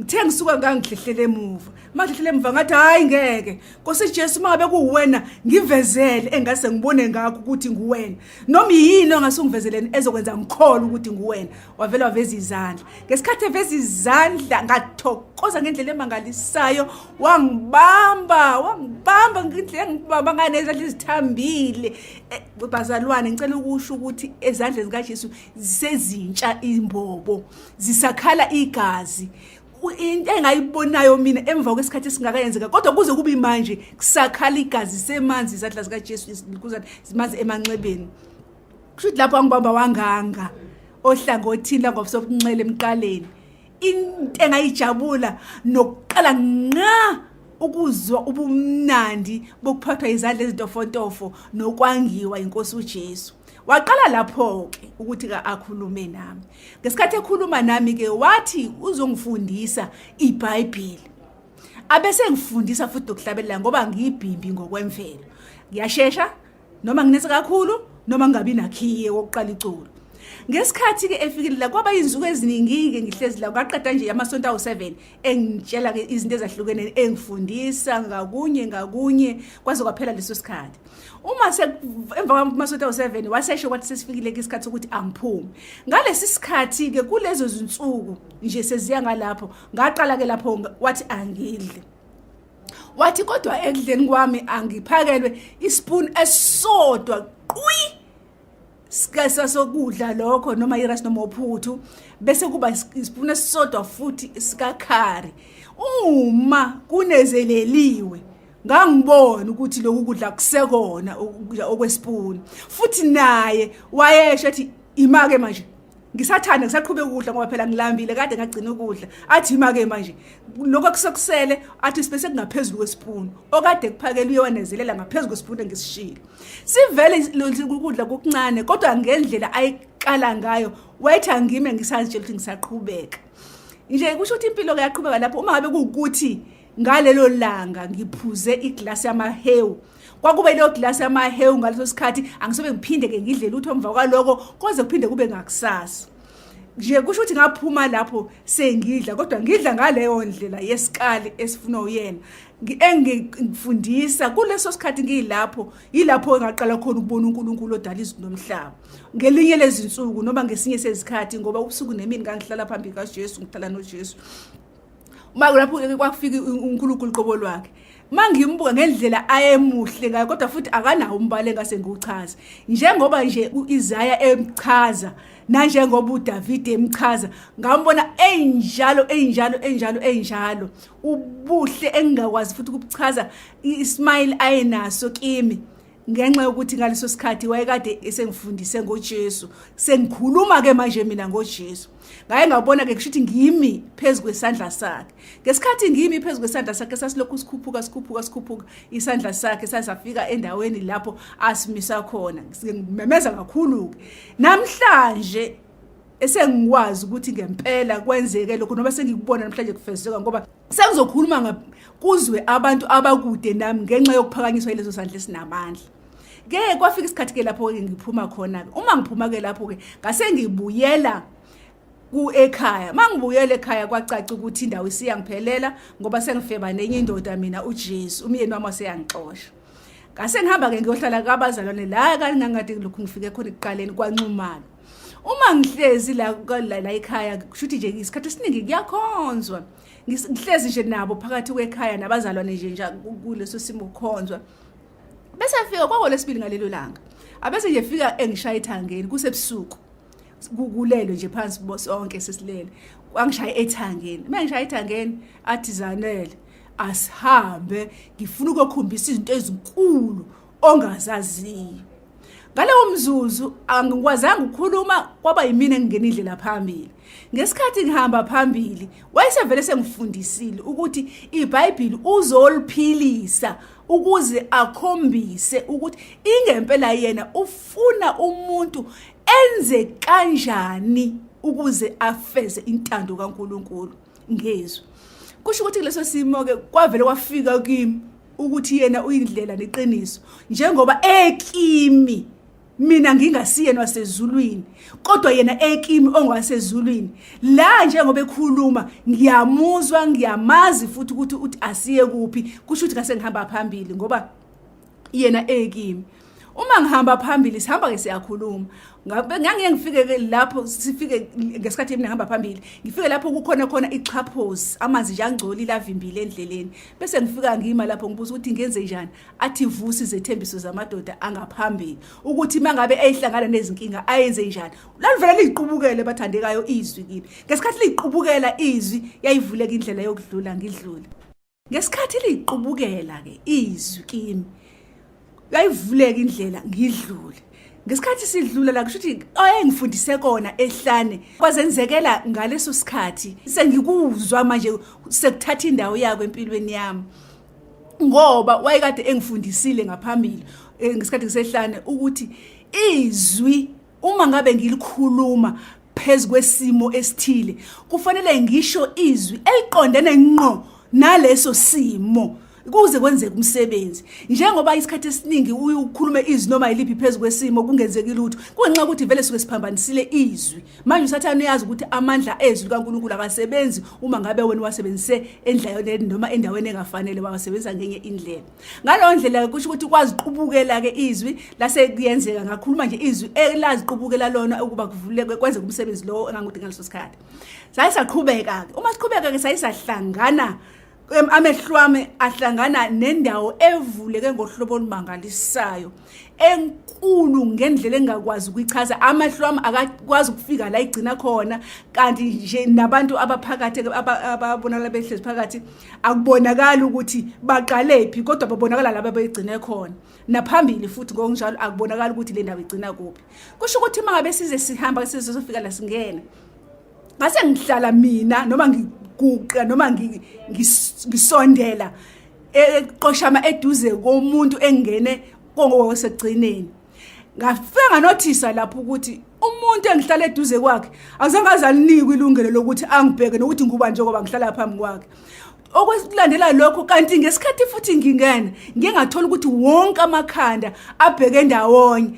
ngithe ngisuka ngangihlehlele emuva mangihlehlele emuva ngathi hayi ngeke Nkosi Jesu uma ngabe kuwena ngivezele engase ngibone ngakho ukuthi nguwena noma yini ongase ungivezeleni ezokwenza ngikholwe ukuthi nguwena wavela waveza izandla ngesikhathi eveza izandla ngathokoza ngendlela emangalisayo wangibamba wangibamba ngendlela engibamba ngayo nezandla ezithambile eh, bazalwane ngicela ukusho ukuthi ezandleni zikaJesu zisezintsha imbobo zisakhala igazi into engayibonayo mina emva kwesikhathi esingakayenzeka kodwa kuze kube manje kusakhala igazi semanzi izandla zikaJesu zimanzi emanxebeni kusho ukuthi lapho angibamba wanganga ohlangothini langosobunxele emqaleni. Into engayijabula nokuqala nqa ukuzwa ubumnandi bokuphathwa izandla ezintofontofo nokwangiwa inkosi uJesu. Waqala lapho ke ukuthi ka akhulume nami. Ngesikhathi ekhuluma nami ke wathi uzongifundisa iBhayibheli. Abese ngifundisa futhi ukuhlabelela ngoba ngiyibhimbi ngokwemvelo. Ngiyashesha noma nginethe kakhulu noma ngingabi nakhiye wokuqala iculo. Ngesikhathi ke efikile la kwaba izinsuku eziningi ke ngihlezi la kwaqeda nje amasonto awu7 engitshela ke izinto ezahlukene engifundisa ngakunye ngakunye kwaze kwaphela leso sikhathi. Uma se emva kwamasonto awu7 wasesho kwathi sesifikile ke isikhathi sokuthi angiphume. Ngalesi sikhathi ke kulezo zinsuku nje seziya ngalapho ngaqala ke lapho wathi angidle. Wathi kodwa ekudleni kwami angiphakelwe ispoon esisodwa qwi sikasa sokudla lokho noma i-rice noma uphuthu bese kuba isipuni esisodwa futhi sikakhari uma kunezeleliwe ngangibona ukuthi lokhu kudla kusekona okwesipuni futhi naye wayesho ethi imake manje ngisathanda ngisaqhubeka ukudla ngoba phela ngilambile kade ngagcina ukudla athi ima-ke manje lokho akusekusele athi sibe sekungaphezulu kwesipuni okade kuphakele uye wanezelela ngaphezu kwesipuni engisishilo sivele ukudla kokuncane kodwa ngendlela ayikala ngayo wayethi angime ngisazitshela ukuthi ngisaqhubeka nje kusho ukuthi impilo-ke yaqhubeka lapho uma ngabe kuwukuthi ngalelo langa ngiphuze iglasi yamahewu kwakube leyo glasi yamahewu ngaleso sikhathi angisobe ngiphinde ke ngidle lutho emva kwaloko koze kuphinde kube ngakusasa nje kusho ukuthi ngaphuma lapho sengidla kodwa ngidla ngaleyo ndlela yesikali esifunwa uyena engifundisa kuleso sikhathi ngiyilapho yilapho engaqala khona ukubona uNkulunkulu odala izulu nomhlaba ngelinye lezinsuku noma ngesinye sezikhathi ngoba ubusuku nemini ngangihlala phambi kaJesu ngihlala noJesu uma lapho kwafika uNkulunkulu qobo lwakhe mangimbuka ngendlela ayemuhle ngayo kodwa futhi akanawo umbala engase ngiwuchaze njengoba nje uIsaya emchaza nanjengoba uDavide emchaza ngambona enjalo enjalo enjalo enjalo ubuhle engingakwazi futhi ukubuchaza ismile ayenaso kimi ngenxa yokuthi ngaleso sikhathi wayekade esengifundise ngoJesu sengikhuluma ke manje mina ngoJesu ngaye ngabona ke kushuthi ngimi phezu kwesandla sakhe ngesikhathi ngimi phezu kwesandla sakhe sasilokhu sikhuphuka sikhuphuka sikhuphuka isandla sakhe sasafika endaweni lapho asimisa khona ngimemeza kakhulu ke namhlanje esengikwazi ukuthi ngempela kwenzeke lokho noma sengikubona namhlanje kufezeka ngoba sengizokhuluma kuzwe abantu abakude nami ngenxa yokuphakanyiswa yileso sandla esinamandla ke kwafika isikhathi ke lapho ke ngiphuma khona ke uma ngiphuma ke lapho ke ngase ngibuyela ku ekhaya mangibuyela ekhaya kwacaca ukuthi indawo isiyangiphelela ngoba sengifeba nenye indoda mina uJesu umyeni wami waseyangixosha ngase ngihamba ke ngiyohlala kabazalwane la kangangade lokhu ngifike khona ekuqaleni kwanxumalo uma ngihlezi la la ekhaya kushuthi nje isikhathi esiningi kuyakhonzwa ngihlezi nje nabo phakathi kwekhaya nabazalwane nje nje kuleso simo kukhonzwa bese afika kwangolesibili ngalelo langa abese nje fika engishaya ethangeni kusebusuku kulelwe nje phansi sonke sesilele wangishaya ethangeni uma ngishaya ethangeni athi zanele asihambe ngifuna ukukhombisa izinto ezinkulu ongazaziyo ngalewo mzuzu angikwazanga ukukhuluma kwaba yimina engingena indlela phambili ngesikhathi ngihamba phambili wayesevele sengifundisile ukuthi iBhayibheli uzoliphilisa ukuze akhombise ukuthi ingempela yena ufuna umuntu enze kanjani ukuze afeze intando kaNkuluNkulu ngezwi kusho ukuthi kuleso simo ke kwavele kwafika kimi ukuthi yena uyindlela neqiniso njengoba ekimi mina ngingasiyena wasezulwini kodwa yena ekimi ongwasezulwini la njengoba ekhuluma ngiyamuzwa ngiyamazi futhi ukuthi uthi asiye kuphi kusho ukuthi ngase ngihamba phambili ngoba yena ekimi uma ngihamba phambili sihamba ke siyakhuluma ngangiye ngifike ke lapho sifike ngesikhathi mina ngihamba phambili ngifike lapho kukhona khona ixhaphozi amanzi nje angcolile avimbile endleleni bese ngifika ngima lapho ngibuza ukuthi ngenze njani athi vusi izethembiso zamadoda angaphambili ukuthi mangabe eyihlangana nezinkinga ayenze njani lalivele liqubukele bathandekayo izwi kimi ngesikhathi liqubukela izwi yayivuleka indlela yokudlula ngidlule Ngesikhathi liqubukela ke izwi kimi yayivuleka indlela ngidlule. Ngesikhathi sidlula la kusho ukuthi ayengifundise kona ehlane kwazenzekela ngaleso sikhathi sengikuzwa manje sekuthatha indawo yako empilweni yami ngoba wayekade engifundisile ngaphambili eh, ngesikhathi ngisehlane ukuthi izwi uma ngabe ngilikhuluma phezu kwesimo esithile kufanele ngisho izwi eliqondene ngqo naleso simo kuze kwenzeke umsebenzi. Njengoba isikhathi esiningi uye ukhulume izwi noma yiliphi phezu kwesimo kungenzeki lutho, kungenxa yokuthi vele suke siphambanisile izwi. Manje uSathane uyazi ukuthi amandla ezwi likaNkulunkulu akasebenzi uma ngabe wena uwasebenzise endleleni noma endaweni engafanele, wawasebenzisa ngenye indlela. Ngaleyo ndlela kusho ukuthi kwaziqubukela-ke izwi lase kuyenzeka, ngakhuluma nje izwi elaziqubukela lona ukuba kuvuleke kwenzeke umsebenzi lowo engangudinga ngaleso sikhathi. Saye saqhubeka-ke, uma siqhubeka-ke saye sahlangana amehlo ami ahlangana nendawo evuleke ngohlobo olumangalisayo enkulu ngendlela engakwazi ukuyichaza. Amehlo ami akakwazi ukufika la igcina khona, kanti nje nabantu abaphakathi ababonakala behlezi phakathi akubonakali ukuthi baqalephi, kodwa babonakala laba beyigcine khona naphambili futhi ngokunjalo akubonakali ukuthi le ndawo igcina kuphi. Kusho ukuthi uma ngabe size sihamba size sofika la singena, ngase ngihlala mina noma ngiguqa noma ngisondela eqoshama eduze komuntu engene kongosekugcineni. Ngafika nganothisa lapho ukuthi umuntu engihlala eduze kwakhe azange azalinikwe ilungelo lokuthi angibheke nokuthi nguba njengoba ngihlala phambi kwakhe. Okwekulandela lokho kanti ngesikhathi futhi ngingena ngiye ngathola ukuthi wonke amakhanda abheke ndawonye,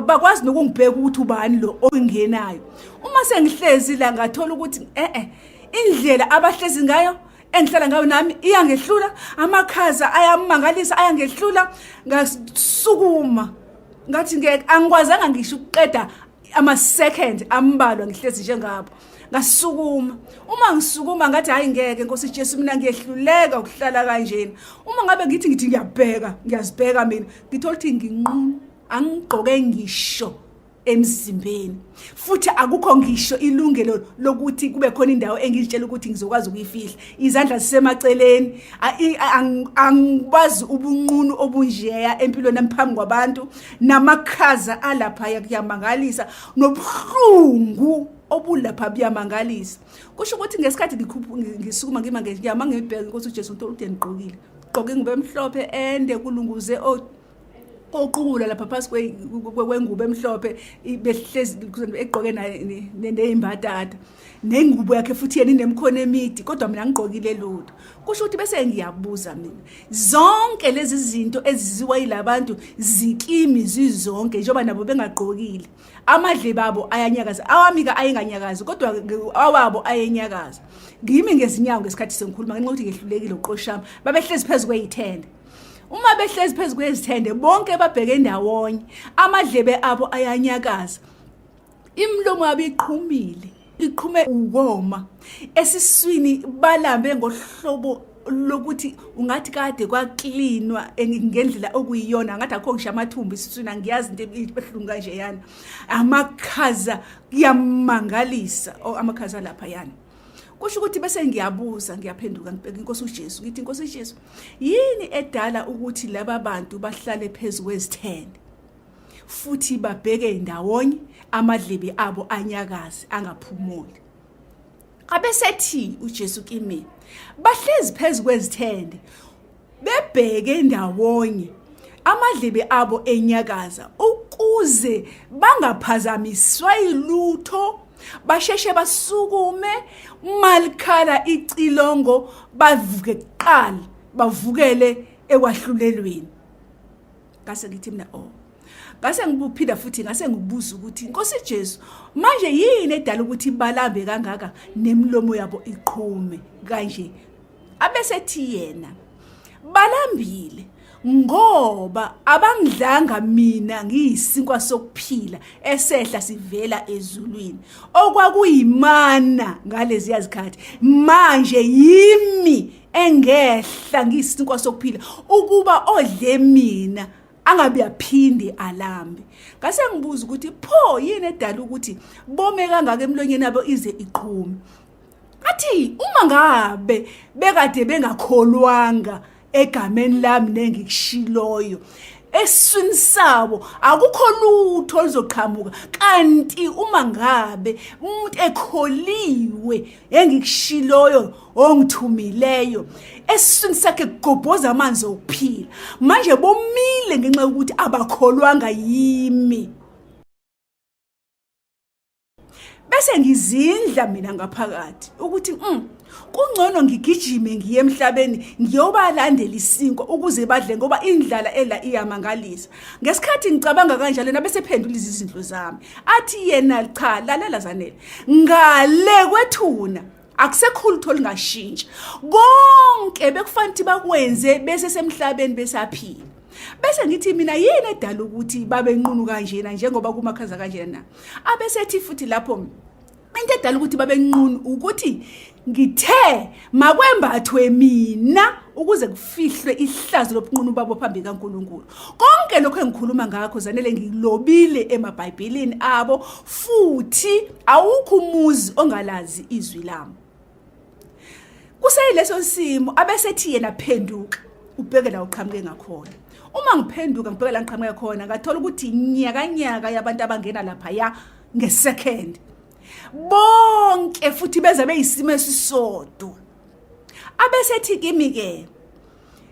bakwazi nokungibheka ukuthi ubani lo ongenayo. Uma sengihlezi la ngathola ukuthi eh indlela abahlezi ngayo engihlala ngayo nami iyangehlula, amakhaza ayamangalisa ayangehlula. Ngasukuma ngathi ngeke, angikwazanga ngisho ukuqeda ama-second ambalwa ngihlezi njengabo, ngasukuma. Uma ngisukuma ngathi hayi ngeke Nkosi Jesu, mina ngiyehluleka ukuhlala kanjena. Uma ngabe ngithi ngiyabheka, ngiyazibheka mina, ngithola ukuthi nginqunu, angigqoke ngisho emzimbeni, futhi akukho ngisho ilungelo lokuthi kube khona indawo engizitshela ukuthi ngizokwazi ukuyifihla. Izandla zisemaceleni, angikwazi ubunqunu obunjeya empilweni yami phambi kwabantu, namakhaza alapha kuyamangalisa, nobuhlungu obulapha buyamangalisa. Kusho ukuthi ngesikhathi ngisukuma ngima ngiyama ngibheka inkosi uJesu, ngithola ukuthi ngigqokile, gqoke ingubo emhlophe ende, kulunguze oqukula lapha phasi kwengubo emhlophe, behlezi egqoke neyimbatata nengubo yakhe futhi yena inemikhono emide, kodwa mina ngigqokile lutho. Kusho ukuthi bese ngiyabuza mina, zonke lezi zinto eziziwa yilabantu zikimi zizonke njengoba nabo bengagqokile, amadlebe abo ayanyakaza, awami ka ayenganyakazi kodwa awabo ayenyakaza. Ngimi ngezinyawo ngesikhathi sengikhuluma ngenxa yokuthi ngehlulekile ukuqoshama. Babehlezi phezu kweyithende, uma behlezi phezu kwezithende bonke babheke ndawonye, amadlebe abo ayanyakaza, imilomo yabo iqhumile, iqhume ukoma esiswini, balambe ngohlobo lokuthi ungathi kade kwaklinwa ngendlela okuyiyona, ngathi akho ngisho amathumbu esiswini, angiyazi into ebuhlungu kanje yana. Amakhaza kuyamangalisa amakhaza lapha yana. Kusho ukuthi bese ngiyabuza, ngiyaphenduka, ngibheka inkosi uJesu, ngithi inkosi uJesu, yini edala ukuthi laba bantu bahlale phezu kwezithende futhi babheke ndawonye, amadlebe abo anyakaze angaphumuli? Abesethi uJesu kimi, bahlezi phezu kwezithende bebheke ndawonye, amadlebe abo enyakaza, ukuze bangaphazamiswa yilutho, basheshe basukume malikhala icilongo, bavuke kuqala, bavukele ekwahlulelweni. Ngase ngithi mina oh, ngase ngibuphinda futhi ngase ngibuza ukuthi Nkosi Jesu, manje yini edala ukuthi balambe kangaka nemilomo yabo iqhume kanje? Abesethi yena, balambile ngoba abangidlanga mina ngiyisinkwa sokuphila esehla sivela ezulwini, okwakuyimana ngalezi zikhathi, manje yimi engehla ngiyisinkwa sokuphila, ukuba odle mina angabe aphinde alambe. Ngase ngibuza ukuthi pho yini edala ukuthi bome kangaka emlonyeni abo ize iqhume? Athi uma ngabe bekade bengakholwanga egameni lami nengikushiloyo, Esiswini sabo akukho lutho oluzoqhamuka. Kanti uma ngabe umuntu ekholiwe engikushiloyo ongithumileyo, esiswini sakhe kugobhoza amanzi okuphila. Manje bomile ngenxa yokuthi abakholwanga yimi. Bese ngizindla mina ngaphakathi ukuthi kungcono ngigijime ngiye emhlabeni ngiyobalandela isinkwa ukuze badle, ngoba indlala ela iyamangalisa. Ngesikhathi ngicabanga kanjalo, nabe sephendula izindlu zami, athi yena, cha, lalela Zanele, ngale kwethuna akusekho lutho olungashintsha. Konke bekufanele ukuthi bakwenze bese semhlabeni besaphila. Bese ngithi mina, yini edala ukuthi babe nqunu kanjena njengoba kumakhaza kanjena? Abesethi futhi lapho, into edala ukuthi babe nqunu ukuthi ngithe makwembathwe mina ukuze kufihlwe ihlazo lobunqunu babo phambi kaNkuluNkulu. Konke lokho engikhuluma ngakho, Zanele, ngilobile emaBhayibhelini abo, futhi awukho umuzi ongalazi izwi lami. Kuseyileso simo, abesethi yena, phenduka ubheke la uqhamuke ngakhona. Uma ngiphenduka ngibheke la ngiqhamuke khona, ngathola ukuthi nyaka nyaka yabantu abangena lapha ya ngesecond bonke futhi beza beyisimo esisodwa. Abesethi kimi ke,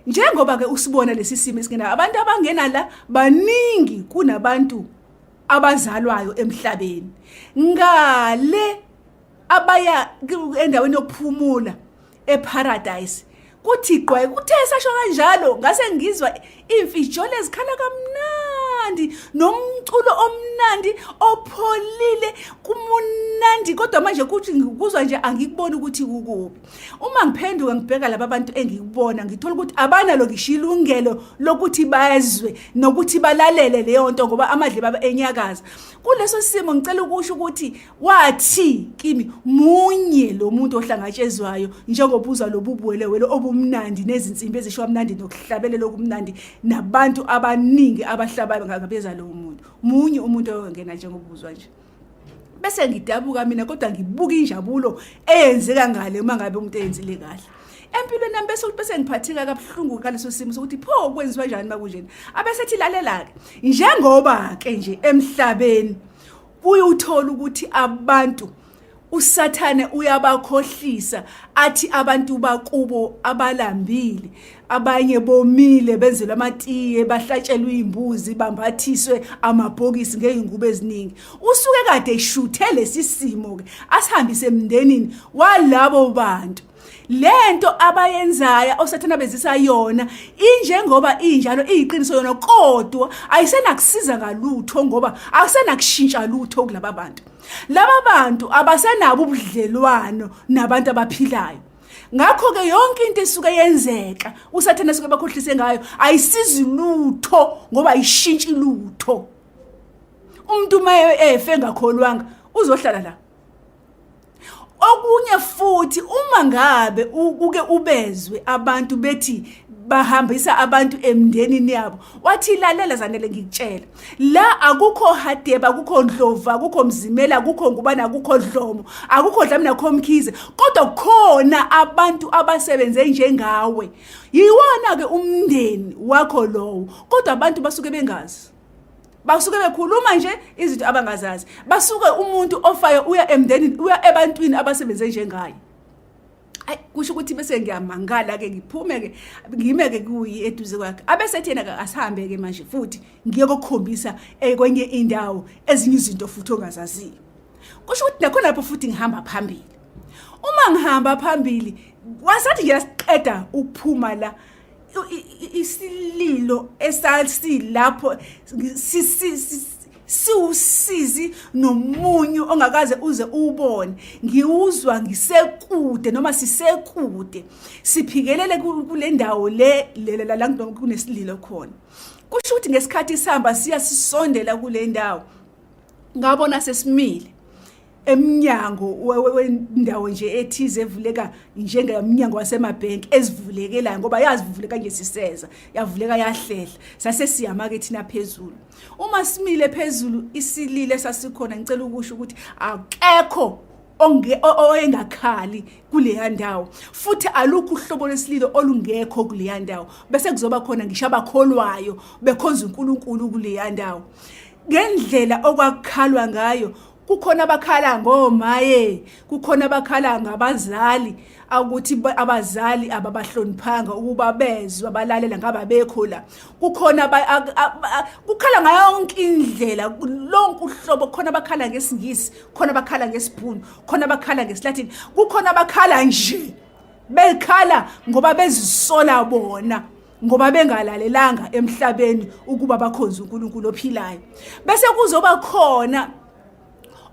njengoba ke usibona lesi simo esingena, abantu abangena la baningi kunabantu abazalwayo emhlabeni. Ngale abaya endaweni yokuphumula eparadise kuthi gqwe. Kuthe sasho kanjalo, ngase ngizwa imfijolo ezikhala kamnandi nomculo omnandi opholile, kumunandi, kodwa manje kuthi ngikuzwa nje angikuboni ukuthi kukuphi. Uma ngiphenduka ngibheka laba bantu engikubona, ngithola ukuthi abanalo ngisho ilungelo lokuthi bazwe nokuthi balalele leyo nto, ngoba amadlebe abo enyakaza. Kuleso simo ngicela ukusho ukuthi wathi kimi, munye lo muntu ohlangatshezwayo njengoba uzwa lobu buwelewele obumnandi nezinsimbi ezisho kamnandi nokuhlabelela okumnandi nabantu abaningi abahlabayo, ngabeza lowo muntu munye umuntu oyongena njengobuzwa nje. Bese ngidabuka mina, kodwa ngibuka injabulo eyenzeka ngale uma ngabe umuntu eyenzile kahle empilweni yami. Bese ngiphatheka kabuhlungu ngaleso simo sokuthi pho kwenziwa njani makunjena. Abesethi, lalela-ke, njengoba-ke nje emhlabeni uye uthola ukuthi abantu uSathane uyabakhohlisa, athi abantu bakubo abalambile, abanye bomile, benzelwe amatiye, bahlatshelwe izimbuzi, bambathiswe amabhokisi ngeyingubo eziningi. Usuke kade eshuthe lesi simo ke asihambise emndenini walabo bantu. Lento abayenzayo osathana bezisa yona injengoba injalo, iyiqiniso yona, kodwa ayisenakusiza ngalutho ngoba akusenakushintsha lutho kulaba bantu. Laba bantu abasenabo ubudlelwano nabantu abaphilayo. Ngakho-ke yonke into esuke yenzeka usathane esuke bakhohlise ngayo ayisizi lutho ngoba ayishintshi lutho. Umuntu uma efe engakholwanga uzohlala la. Okunye futhi, uma ngabe uke ubezwe abantu bethi bahambisa abantu emndenini yabo, wathi, lalela Zanele, ngikutshela la, akukho Hadebe, akukho Ndlovu, akukho Mzimela, akukho Ngubane, akukho Dlomo, akukho Dlamini, akukho Mkhize, kodwa kukhona abantu abasebenze njengawe. Yiwona-ke umndeni wakho lowo, kodwa abantu basuke bengazi, basuke bekhuluma nje izinto abangazazi. Basuke umuntu ofayo uya emndenini, uya ebantwini abasebenze njengaye. Ayi, kusho ukuthi bese ngiyamangala ke, ngiphume ke, ngime ke kuyi eduze kwakhe. Abesethi yena, asihambe ke manje futhi ngiye kokukhombisa kwenye indawo ezinye izinto futhi ongazaziyo. Kusho ukuthi nakhona lapho futhi ngihamba phambili. Uma ngihamba phambili, wasathi nje siqeda ukuphuma la, isililo esasilapho siwusizi nomunyu ongakaze uze uwubone, ngiwuzwa ngisekude noma sisekude, siphikelele kule ndawo le la kunesililo khona. Kusho ukuthi ngesikhathi sihamba siya sisondela kule ndawo, ngabona sesimile emnyango wendawo nje ethize evuleka njengemnyango wasemabhenki ezivulekelayo, ngoba yazivuleka nje siseza, yavuleka yahlehla. Sase siyama ke thina phezulu. Uma simile phezulu, isilile sasikhona, ngicela ukusho ukuthi akekho. Oyengakhali kuleya ndawo, futhi alukho uhlobo lwesililo olungekho kuleya ndawo. Bese kuzoba khona ngisho abakholwayo bekhonza uNkulunkulu kuleya ndawo. Ngendlela okwakukhalwa ngayo, kukhona abakhala ngomaye, kukhona abakhala ngabazali, ukuthi abazali ababahloniphanga ukuba bezwa balalela ngaba bekho la. Kukhona kukhala ngayo yonke indlela, lonke uhlobo. Kukhona abakhala ngesiNgisi, khona abakhala ngesiBhunu, khona abakhala ngesiLatin, kukhona abakhala nje bekhala ngoba bezisola bona ngoba bengalalelanga emhlabeni ukuba bakhonze uNkulunkulu ophilayo. Bese kuzoba khona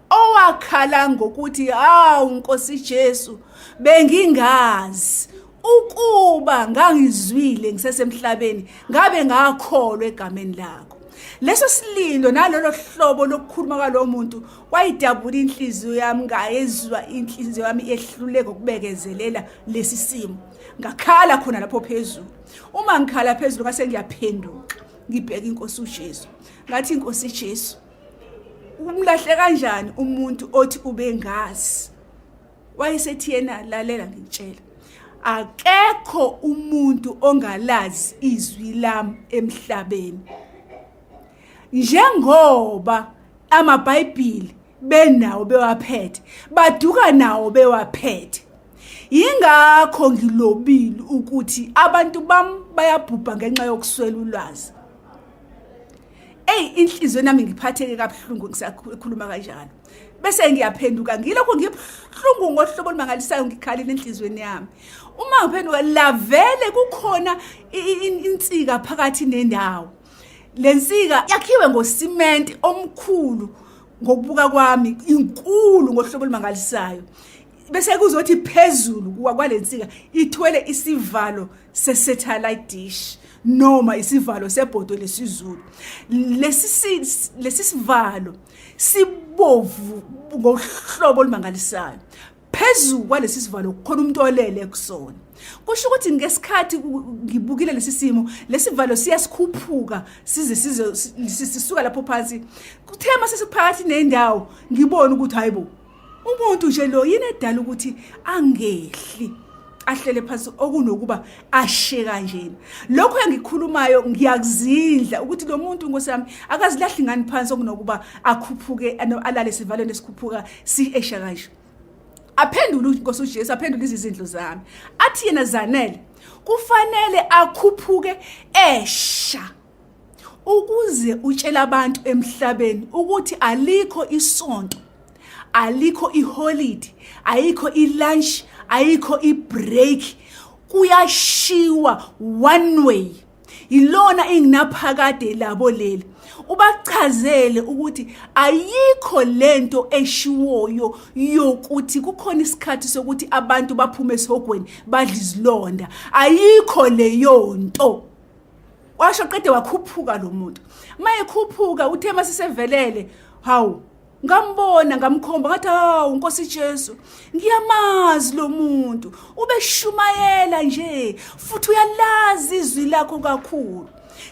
owakhala ngokuthi, "Hawu Nkosi Jesu, bengingazi. Ukuba ngangizwile ngisesemhlabeni, ngabe ngakholwa egameni lakho." Leso sililo nalolo hlobo lokukhuluma kwalowo muntu kwayidabula inhliziyo yami. Ngayezwa inhliziyo yami yehluleka ukubekezelela lesi simo, ngakhala khona lapho phezulu. Uma ngikhala phezulu, ngase ngiyaphenduka, ngibheka inkosi uJesu, ngathi, "Inkosi Jesu, umlahle kanjani umuntu othi ubengazi?" Wayesethi yena, "Lalela ngikutshela, akekho umuntu ongalazi izwi lami emhlabeni. Njengoba amaBhayibheli benawo bewaphethe, baduka nawo bewaphethe. Yingakho ngilobile ukuthi abantu bami bayabhubha ngenxa yokuswela ulwazi." Ey, inhliziyo nami ngiphatheke kabuhlungu ngisakhuluma kanjalo. Bese ngiyaphenduka, ngilokho ngibuhlungu ngohlobo olumangalisayo, ngikhalile enhliziyweni yami. Uma ngiphenduka la, vele kukhona insika phakathi nendawo. Lensika yakhiwe ngosimenti omkhulu, ngokubuka kwami inkulu ngohlobo olumangalisayo. Bese kuzothi phezulu kwalensika ithwele isivalo se-satellite dish noma isivalo sebhodo lesizulu. Lesi sivalo sibovu ngohlobo olumangalisayo. Phezulu kwalesi sivalo kukhona umuntu olele kusona. Kusho ukuthi ngesikhathi ngibukile lesi simo, lesivalo siyasikhuphuka size size sisuka lapho phansi. Kuthe mase siphakathi nendawo, ngibona ukuthi hayibo, umuntu nje lo yini edala ukuthi angehli ahlele phansi okunokuba ashe kanjena? Lokho engikhulumayo ngiyakuzindla ukuthi lo muntu, nkosi yami, akazilahli ngani phansi okunokuba akhuphuke alale esivalweni esikhuphuka si esha kanje? Aphendule inkosi uJesu, aphendule izindlu zami, athi yena, "Zanele, kufanele akhuphuke esha ukuze utshele abantu emhlabeni ukuthi alikho isonto, alikho iholiday, ayikho ilunch, ayikho ibreak, kuyashiwa one way, yilona inginaphakade labo leli. Ubachazele ukuthi ayikho lento eshiwoyo yokuthi kukhona isikhathi sokuthi abantu baphume esihogweni badla izilonda, ayikho leyo nto." Washo qede wakhuphuka lo muntu. Mayekhuphuka, uthe masisevelele, hawu, ngambona, ngamkhomba, ngathi, "Hawu Nkosi Jesu, ngiyamazi lo muntu, ubeshumayela nje futhi uyalazi izwi lakho kakhulu.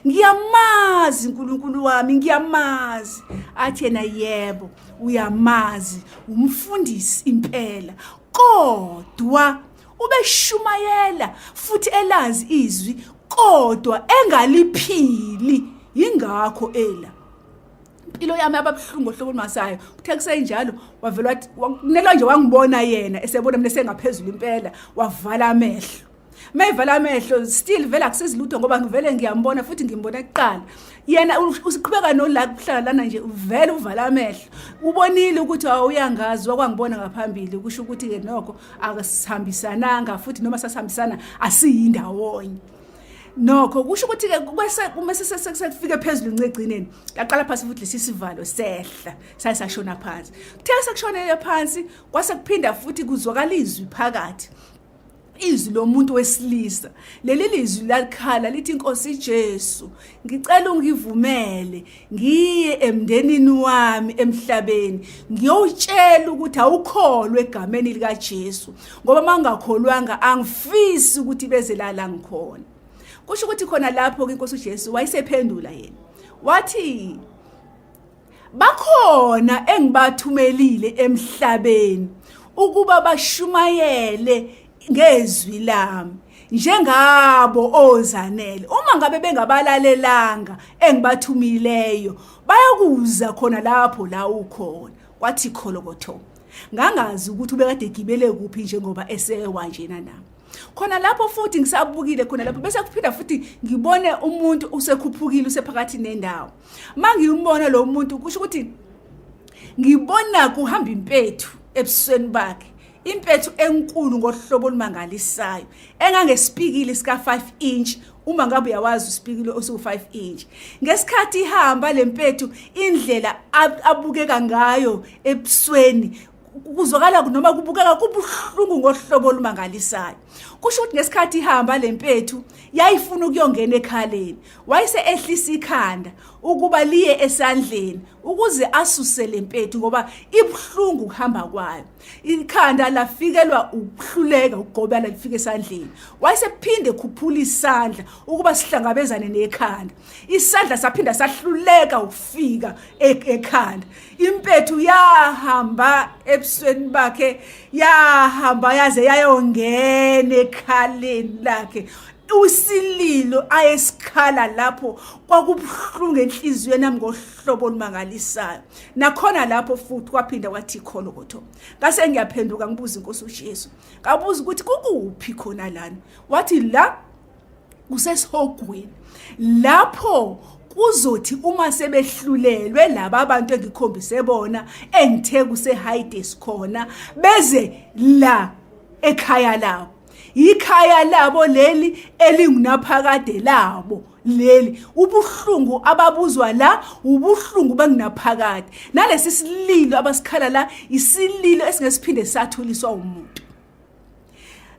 Ngiyamazi uNkulunkulu wami, ngiyamazi." Athi yena, "Yebo, uyamazi, umfundisi impela, kodwa ubeshumayela futhi elazi izwi, kodwa engaliphili, yingakho ela." Impilo yami ababuhlungu ohlobo olumasayo. Kuthe kusenjalo, wavela wathi kunelwa nje, wangibona yena, esebona mina sengaphezulu impela, wavala amehlo. Mayivala amehlo, still vele akusizi lutho ngoba ngivele ngiyambona futhi ngimbona kuqala. Yena usiqhubeka nola kuhlala lana nje, uvele uvala amehlo, ubonile ukuthi awuyangazi, wakwangibona ngaphambili. Kusho ukuthi ke nokho akasihambisananga futhi, noma sasihambisana asiyindawonye nokho. Kusho ukuthi ke kwese uma sekufike phezulu ncegcineni, laqala phansi futhi lesi sivalo sehla, saye sashona phansi. Kuthe sekushonele phansi, kwase kuphinda futhi kuzwakala izwi phakathi, izwi lomuntu wesilisa. Leli lizwi lalikhala lithi, "Inkosi Jesu, ngicela ungivumele ngiye emndenini wami emhlabeni, ngiyowutshela ukuthi awukholwe egameni lika Jesu, ngoba mangakholwanga angifisi ukuthi beze la la ngikhona." Kusho ukuthi khona lapho inkosi uJesu wayesephendula yena, wathi, "Bakhona engibathumelile emhlabeni ukuba bashumayele ngezwi lami njengabo ozanele. Uma ngabe bengabalalelanga engibathumileyo, bayakuza khona lapho la ukhona. Kwathi kholokotho, ngangazi ukuthi ubekade egibele kuphi njengoba esewa njena na. Khona lapho futhi ngisabukile khona lapho, bese kuphinda futhi ngibone umuntu usekhuphukile, usephakathi nendawo. Mangimbona lo muntu, kusho ukuthi ngibona kuhamba impethu ebusweni bakhe, impethu enkulu ngohlobo olumangalisayo, engangesipikili sika 5 inch, uma ngabe uyawazi usipikili osu 5 inch. Ngesikhathi ihamba lempethu, indlela abukeka ngayo ebusweni kuzwakala noma kubukeka kubuhlungu ngohlobo olumangalisayo. Kusho ukuthi ngesikhathi ihamba lempethu yayifuna ukuyongena ekhaleni, wayese ehlisa ikhanda ukuba liye esandleni ukuze asuse lempethu ngoba ibuhlungu ukuhamba kwayo. Ikhanda lafikelwa ukuhluleka ukugobela lifike esandleni, wayesephinde khuphula isandla ukuba sihlangabezane nekhanda. Isandla saphinda sahluleka ukufika ekhanda. Impethu yahamba ebusweni bakhe, yahamba yaze yayongena ekhaleni lakhe. Usililo ayesikhala lapho kwakubuhlungu enhliziyweni nami ngohlobo olumangalisayo. Nakhona lapho futhi kwaphinda kwathi kholokotho. Ngase ngiyaphenduka, ngibuza inkosi uJesu, ngabuza ukuthi kukuphi khona lana. Wathi la kusesihogweni, lapho kuzothi uma sebehlulelwe laba abantu engikhombise bona, engithe kuse-Hades khona, beze la ekhaya labo. Ikhaya labo leli elingunaphakade labo leli. Ubuhlungu ababuzwa la ubuhlungu bangunaphakade, nalesi sililo abasikhala la isililo esingesiphinde sathuliswa umuntu.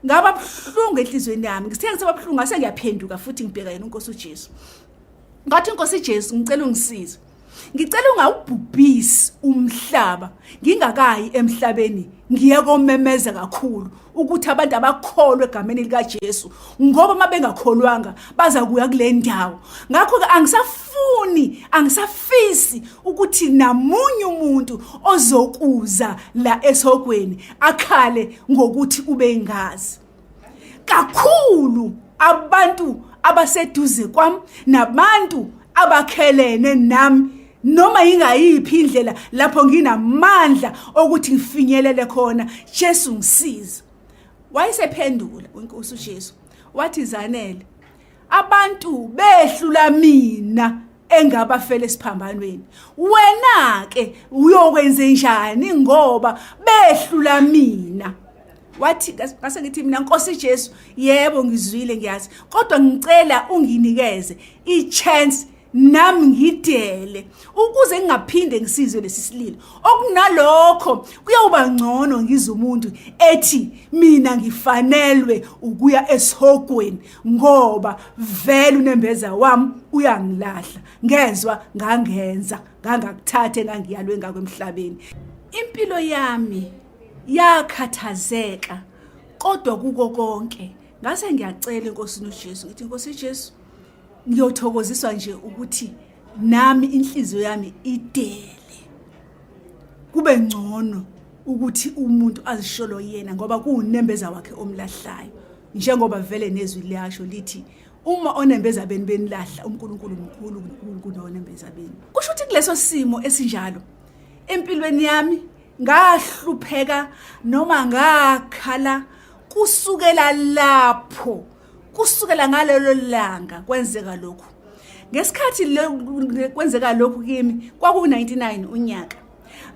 Ngaba buhlungu enhlizweni yami, ngithe ngiseba buhlungu, ngase ngiyaphenduka futhi ngibheka yena uNkosi uJesu. Ngathi, Nkosi Jesu, ngicela ungisize, ngicela ungawubhubhisi umhlaba ngingakayi emhlabeni, ngiye komemeza kakhulu ukuthi abantu abakholwe egameni likaJesu, ngoba uma bengakholwanga baza kuya kule ndawo. Ngakho-ke angisafuni, angisafisi ukuthi namunye umuntu ozokuza la esogweni akhale ngokuthi ubengazi. Kakhulu abantu abaseduze kwami nabantu abakhelene nami, noma ingayiphi indlela lapho nginamandla okuthi ngifinyelele khona, Jesu ngisize. Wayesephendula uNkosi uJesu wathi, Zanele, abantu behlula mina engabafela esiphambanweni, wena ke uyokwenze njani ngoba behlula mina? Wathi, ngase ngithi mina, Nkosi Jesu, yebo ngizwile, ngiyazi, kodwa ngicela unginikeze i-chance nami ngidele ukuze ngingaphinde ngisizwe lesi sililo. Okunalokho kuyawuba ngcono ngizwe umuntu ethi mina ngifanelwe ukuya esihogweni, ngoba vele unembeza wami uyangilahla. Ngezwa ngangenza ngangakuthatha engangiyalwe ngako emhlabeni. Impilo yami yakhathazeka, kodwa kuko konke ngase ngiyacela eNkosini uJesu, ngithi, Nkosi Jesu, ngiyothokoziswa nje ukuthi nami inhliziyo yami idele, kube ngcono ukuthi umuntu azisholo yena, ngoba kuwunembeza wakhe omlahlayo, njengoba vele nezwi liyasho lithi uma onembeza beni benilahla, uNkulunkulu mkhulu kunonembeza beni. Kusho ukuthi kuleso simo esinjalo empilweni yami ngahlupheka noma ngakhala kusukela lapho, kusukela ngalelo langa kwenzeka lokhu. Ngesikhathi kwenzeka lokhu kimi kwaku-99 unyaka,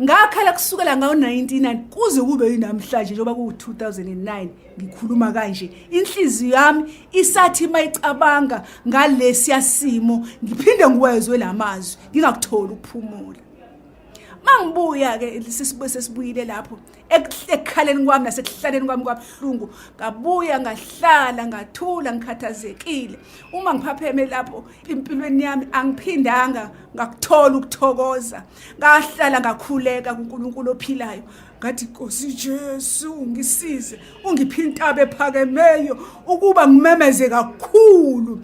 ngakhala kusukela ngawo-99 kuze kube yinamhlanje, njengoba ku-2009 ngikhuluma kanje, inhliziyo yami isathi mayicabanga ngalesiya simo ngiphinde ngiwezwe lamazwi, ngingakutholi ukuphumula. Mangibuya ke, sesibuye sesibuyile lapho ekukhaleni kwami nasekuhlaleni kwami kwabuhlungu, ngabuya ngahlala ngathula ngikhathazekile. Uma ngiphapheme lapho empilweni yami angiphindanga ngakuthola ukuthokoza. Ngahlala ngakhuleka kuNkulunkulu ophilayo, ngathi, Nkosi Jesu, ngisize, ungiphe intaba ephakemeyo ukuba ngimemeze kakhulu,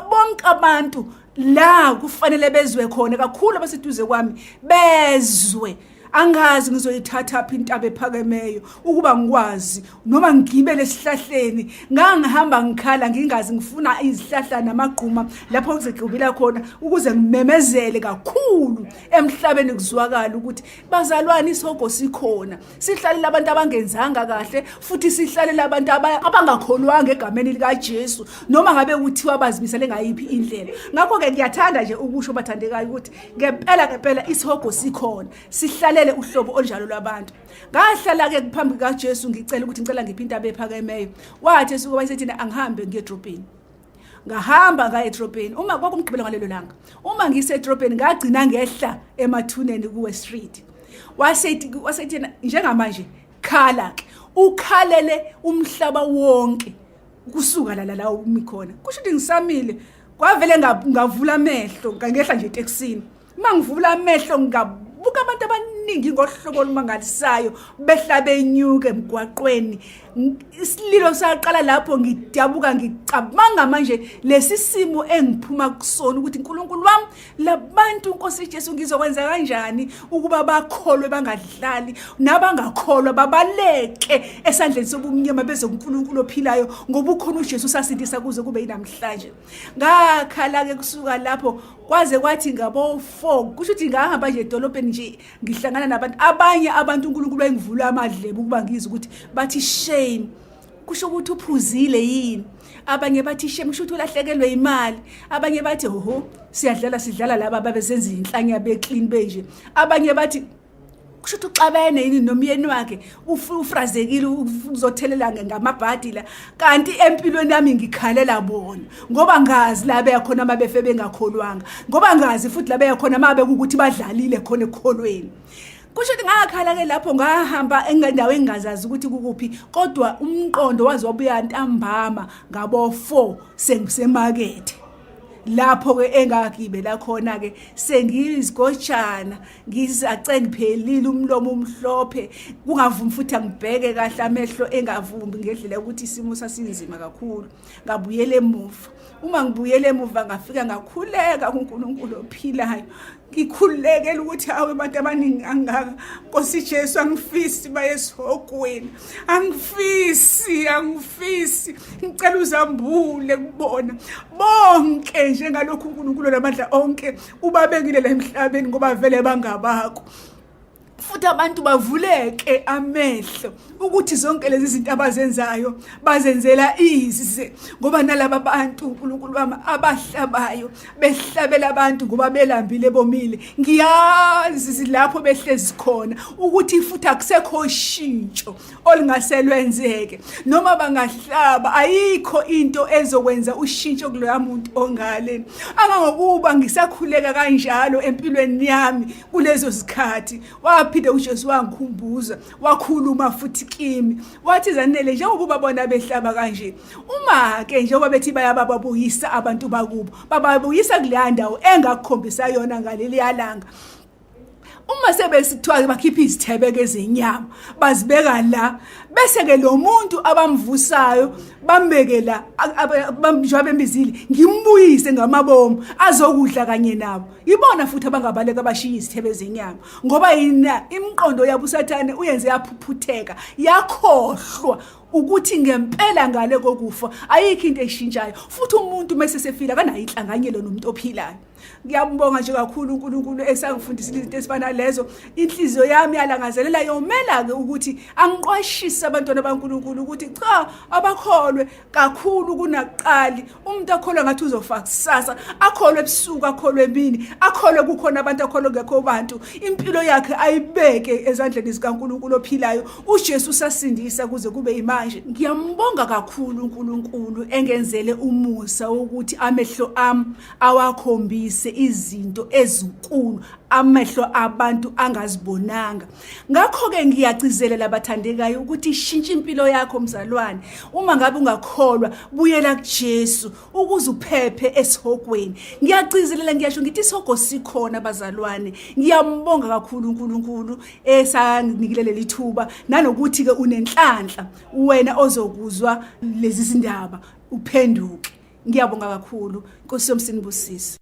bonke abantu la kufanele bezwe khona, kakhulu abaseduze kwami bezwe. Angazi ngizoyithatha phi intaba ephakemeyo ukuba ngikwazi noma ngigibele esihlahleni. Ngangihamba ngikhala ngingazi ngifuna izihlahla namagquma lapho ngizogibela khona ukuze ngimemezele kakhulu emhlabeni kuzwakala ukuthi bazalwane isihogo sikhona. Sihlalela abantu abangenzanga kahle futhi sihlalela abantu abangakholwanga egameni likaJesu noma ngabe kuthiwa bazimisele ngayiphi indlela. Ngakho-ke ngiyathanda nje ukusho bathandekayo ukuthi ngempela ngempela isihogo sikhona, sihlalele uhlobo olunjalo lwabantu. Ngahlala-ke phambi kukaJesu ngicela ukuthi ngicela ngiphi intaba ephakemeyo. Wathi esuke wayesethi angihambe ngiye edrobheni. Ngahamba ngaya edrobheni uma kwakumgqibelo ngalelo langa. Uma ngisedrobheni ngagcina ngehla emathuneni kuWest Street. Wasethi wasethi njengamanje khala ke ukhalele umhlaba wonke kusuka la la umi khona. Kusho ukuthi ngisamile kwavele ngavula amehlo ngangehla nje etekisini. Uma ngivula amehlo ngabuka abantu abaningi ngohlobo olumangalisayo behla benyuka emgwaqweni. Isililo saqala lapho ngidabuka ngicabanga manje lesi simo engiphuma kusona ukuthi uNkulunkulu wami labantu Nkosi Jesu ngizokwenza kanjani ukuba bakholwe bangadlali nabangakholwa babaleke esandleni sobumnyama beze kuNkulunkulu ophilayo ngoba ukhona uJesu usasindisa kuze kube yinamhlanje. Ngakhala ke kusuka lapho kwaze kwathi ngabo 4 kusho ukuthi ngahamba nje edolobheni nje ngihlangana nabantu abanye abantu uNkulunkulu wayengivula amadlebe ukuba ngizwe ukuthi bathi shame kusho ukuthi uphuzile yini abanye bathi shame kusho ukuthi ulahlekelwe imali abanye bathi ho siyadlala sidlala laba babesenza inhlanya be clean benje abanye bathi kusho ukuthi uxabene yini nomyeni wakhe ufrazekile uzothelela ngamabhadi la kanti empilweni yami ngikhalela bona ngoba ngazi la beya khona uma befe bengakholwanga ngoba ngazi futhi la beya khona uma bekukuthi badlalile khona ekukholweni. Kusho ukuthi ngakhala ke lapho ngahamba endaweni engingazazi ukuthi kukuphi kodwa umqondo waze wabuya ntambama ngabo 4 sengisemakethe. Lapho ke engagibela khona ke sengiyizigojana ngizace ngiphelile umlomo umhlophe kungavumi futhi angibheke kahle amehlo engavumi ngendlela yokuthi isimo sasinzima kakhulu. Ngabuyela emuva, uma ngibuyela emuva ngafika ngakhuleka kuNkulunkulu ophilayo ngikhulekela ukuthi awe abantu abaningi kangaka Nkosi Jesu angifisi baye esihogweni angifisi angifisi ngicela uzambule kubona bonke njengalokhu uNkulunkulu namandla onke ubabekile la emhlabeni ngoba vele bangabakho futhi abantu bavuleke amehlo ukuthi zonke lezi zinto abazenzayo bazenzela ize ngoba nalaba bantu uNkulunkulu wami abahlabayo behlabela abantu ngoba belambile bomile ngiyazi lapho behlezi khona ukuthi futhi akusekho shintsho olungase lwenzeke noma bangahlaba ayikho into ezokwenza ushintsho kuloya muntu ongale angangokuba ngisakhuleka kanjalo empilweni yami kulezo zikhathi. Waphinde uJesu wangikhumbuza wakhuluma futhi kimi wathi Zanele njengoba ubabona behlaba kanje uma ke njengoba bethi bayababuyisa abantu bakubo bababuyisa kuleya ndawo engakukhombisa yona ngaleliya langa uma sebesithiwa bakhipha izithebe ke zenyama bazibeka la bese ke lo muntu abamvusayo bambeke la njengoba bembizile ngimbuyise ngamabomu azokudla kanye nabo ibona futhi abangabaleka bashiya izithebe zenyama ngoba yina imiqondo yabo uSathane uyenze yaphuphutheka yakhohlwa ukuthi ngempela ngale kokufa ayikho into eshintshayo futhi umuntu mase sefila akanayo inhlanganyelo nomuntu ophilayo. Ngiyambonga nje kakhulu uNkulunkulu esangifundisile izinto ezifana lezo. Inhliziyo yami yalangazelela yomela ke ukuthi angiqwashise abantwana baNkulunkulu ukuthi cha abakholwe kakhulu kunakuqali. Umuntu akholwe ngathi uzofa kusasa, akholwe ebusuku, akholwe emini, akholwe kukhona abantu, akholwe kungekho bantu. Impilo yakhe ayibeke ezandleni zikaNkulunkulu ophilayo. uJesu usasindisa kuze kube imanje. Ngiyambonga kakhulu uNkulunkulu engenzele umusa wokuthi amehlo ami awakhombise izinto ezinkulu amehlo abantu angazibonanga. Ngakho-ke ngiyagcizelela bathandekayo ukuthi shintsha impilo yakho mzalwane. Uma ngabe ungakholwa buyela kuJesu ukuze uphephe esihogweni. Ngiyagcizelela ngiyasho ngithi isihogo sikhona bazalwane. Ngiyambonga kakhulu uNkulunkulu esanginikile leli thuba nanokuthi ke unenhlanhla wena ozokuzwa lezi zindaba uphenduke. Ngiyabonga kakhulu. Nkosi yomsinibusise.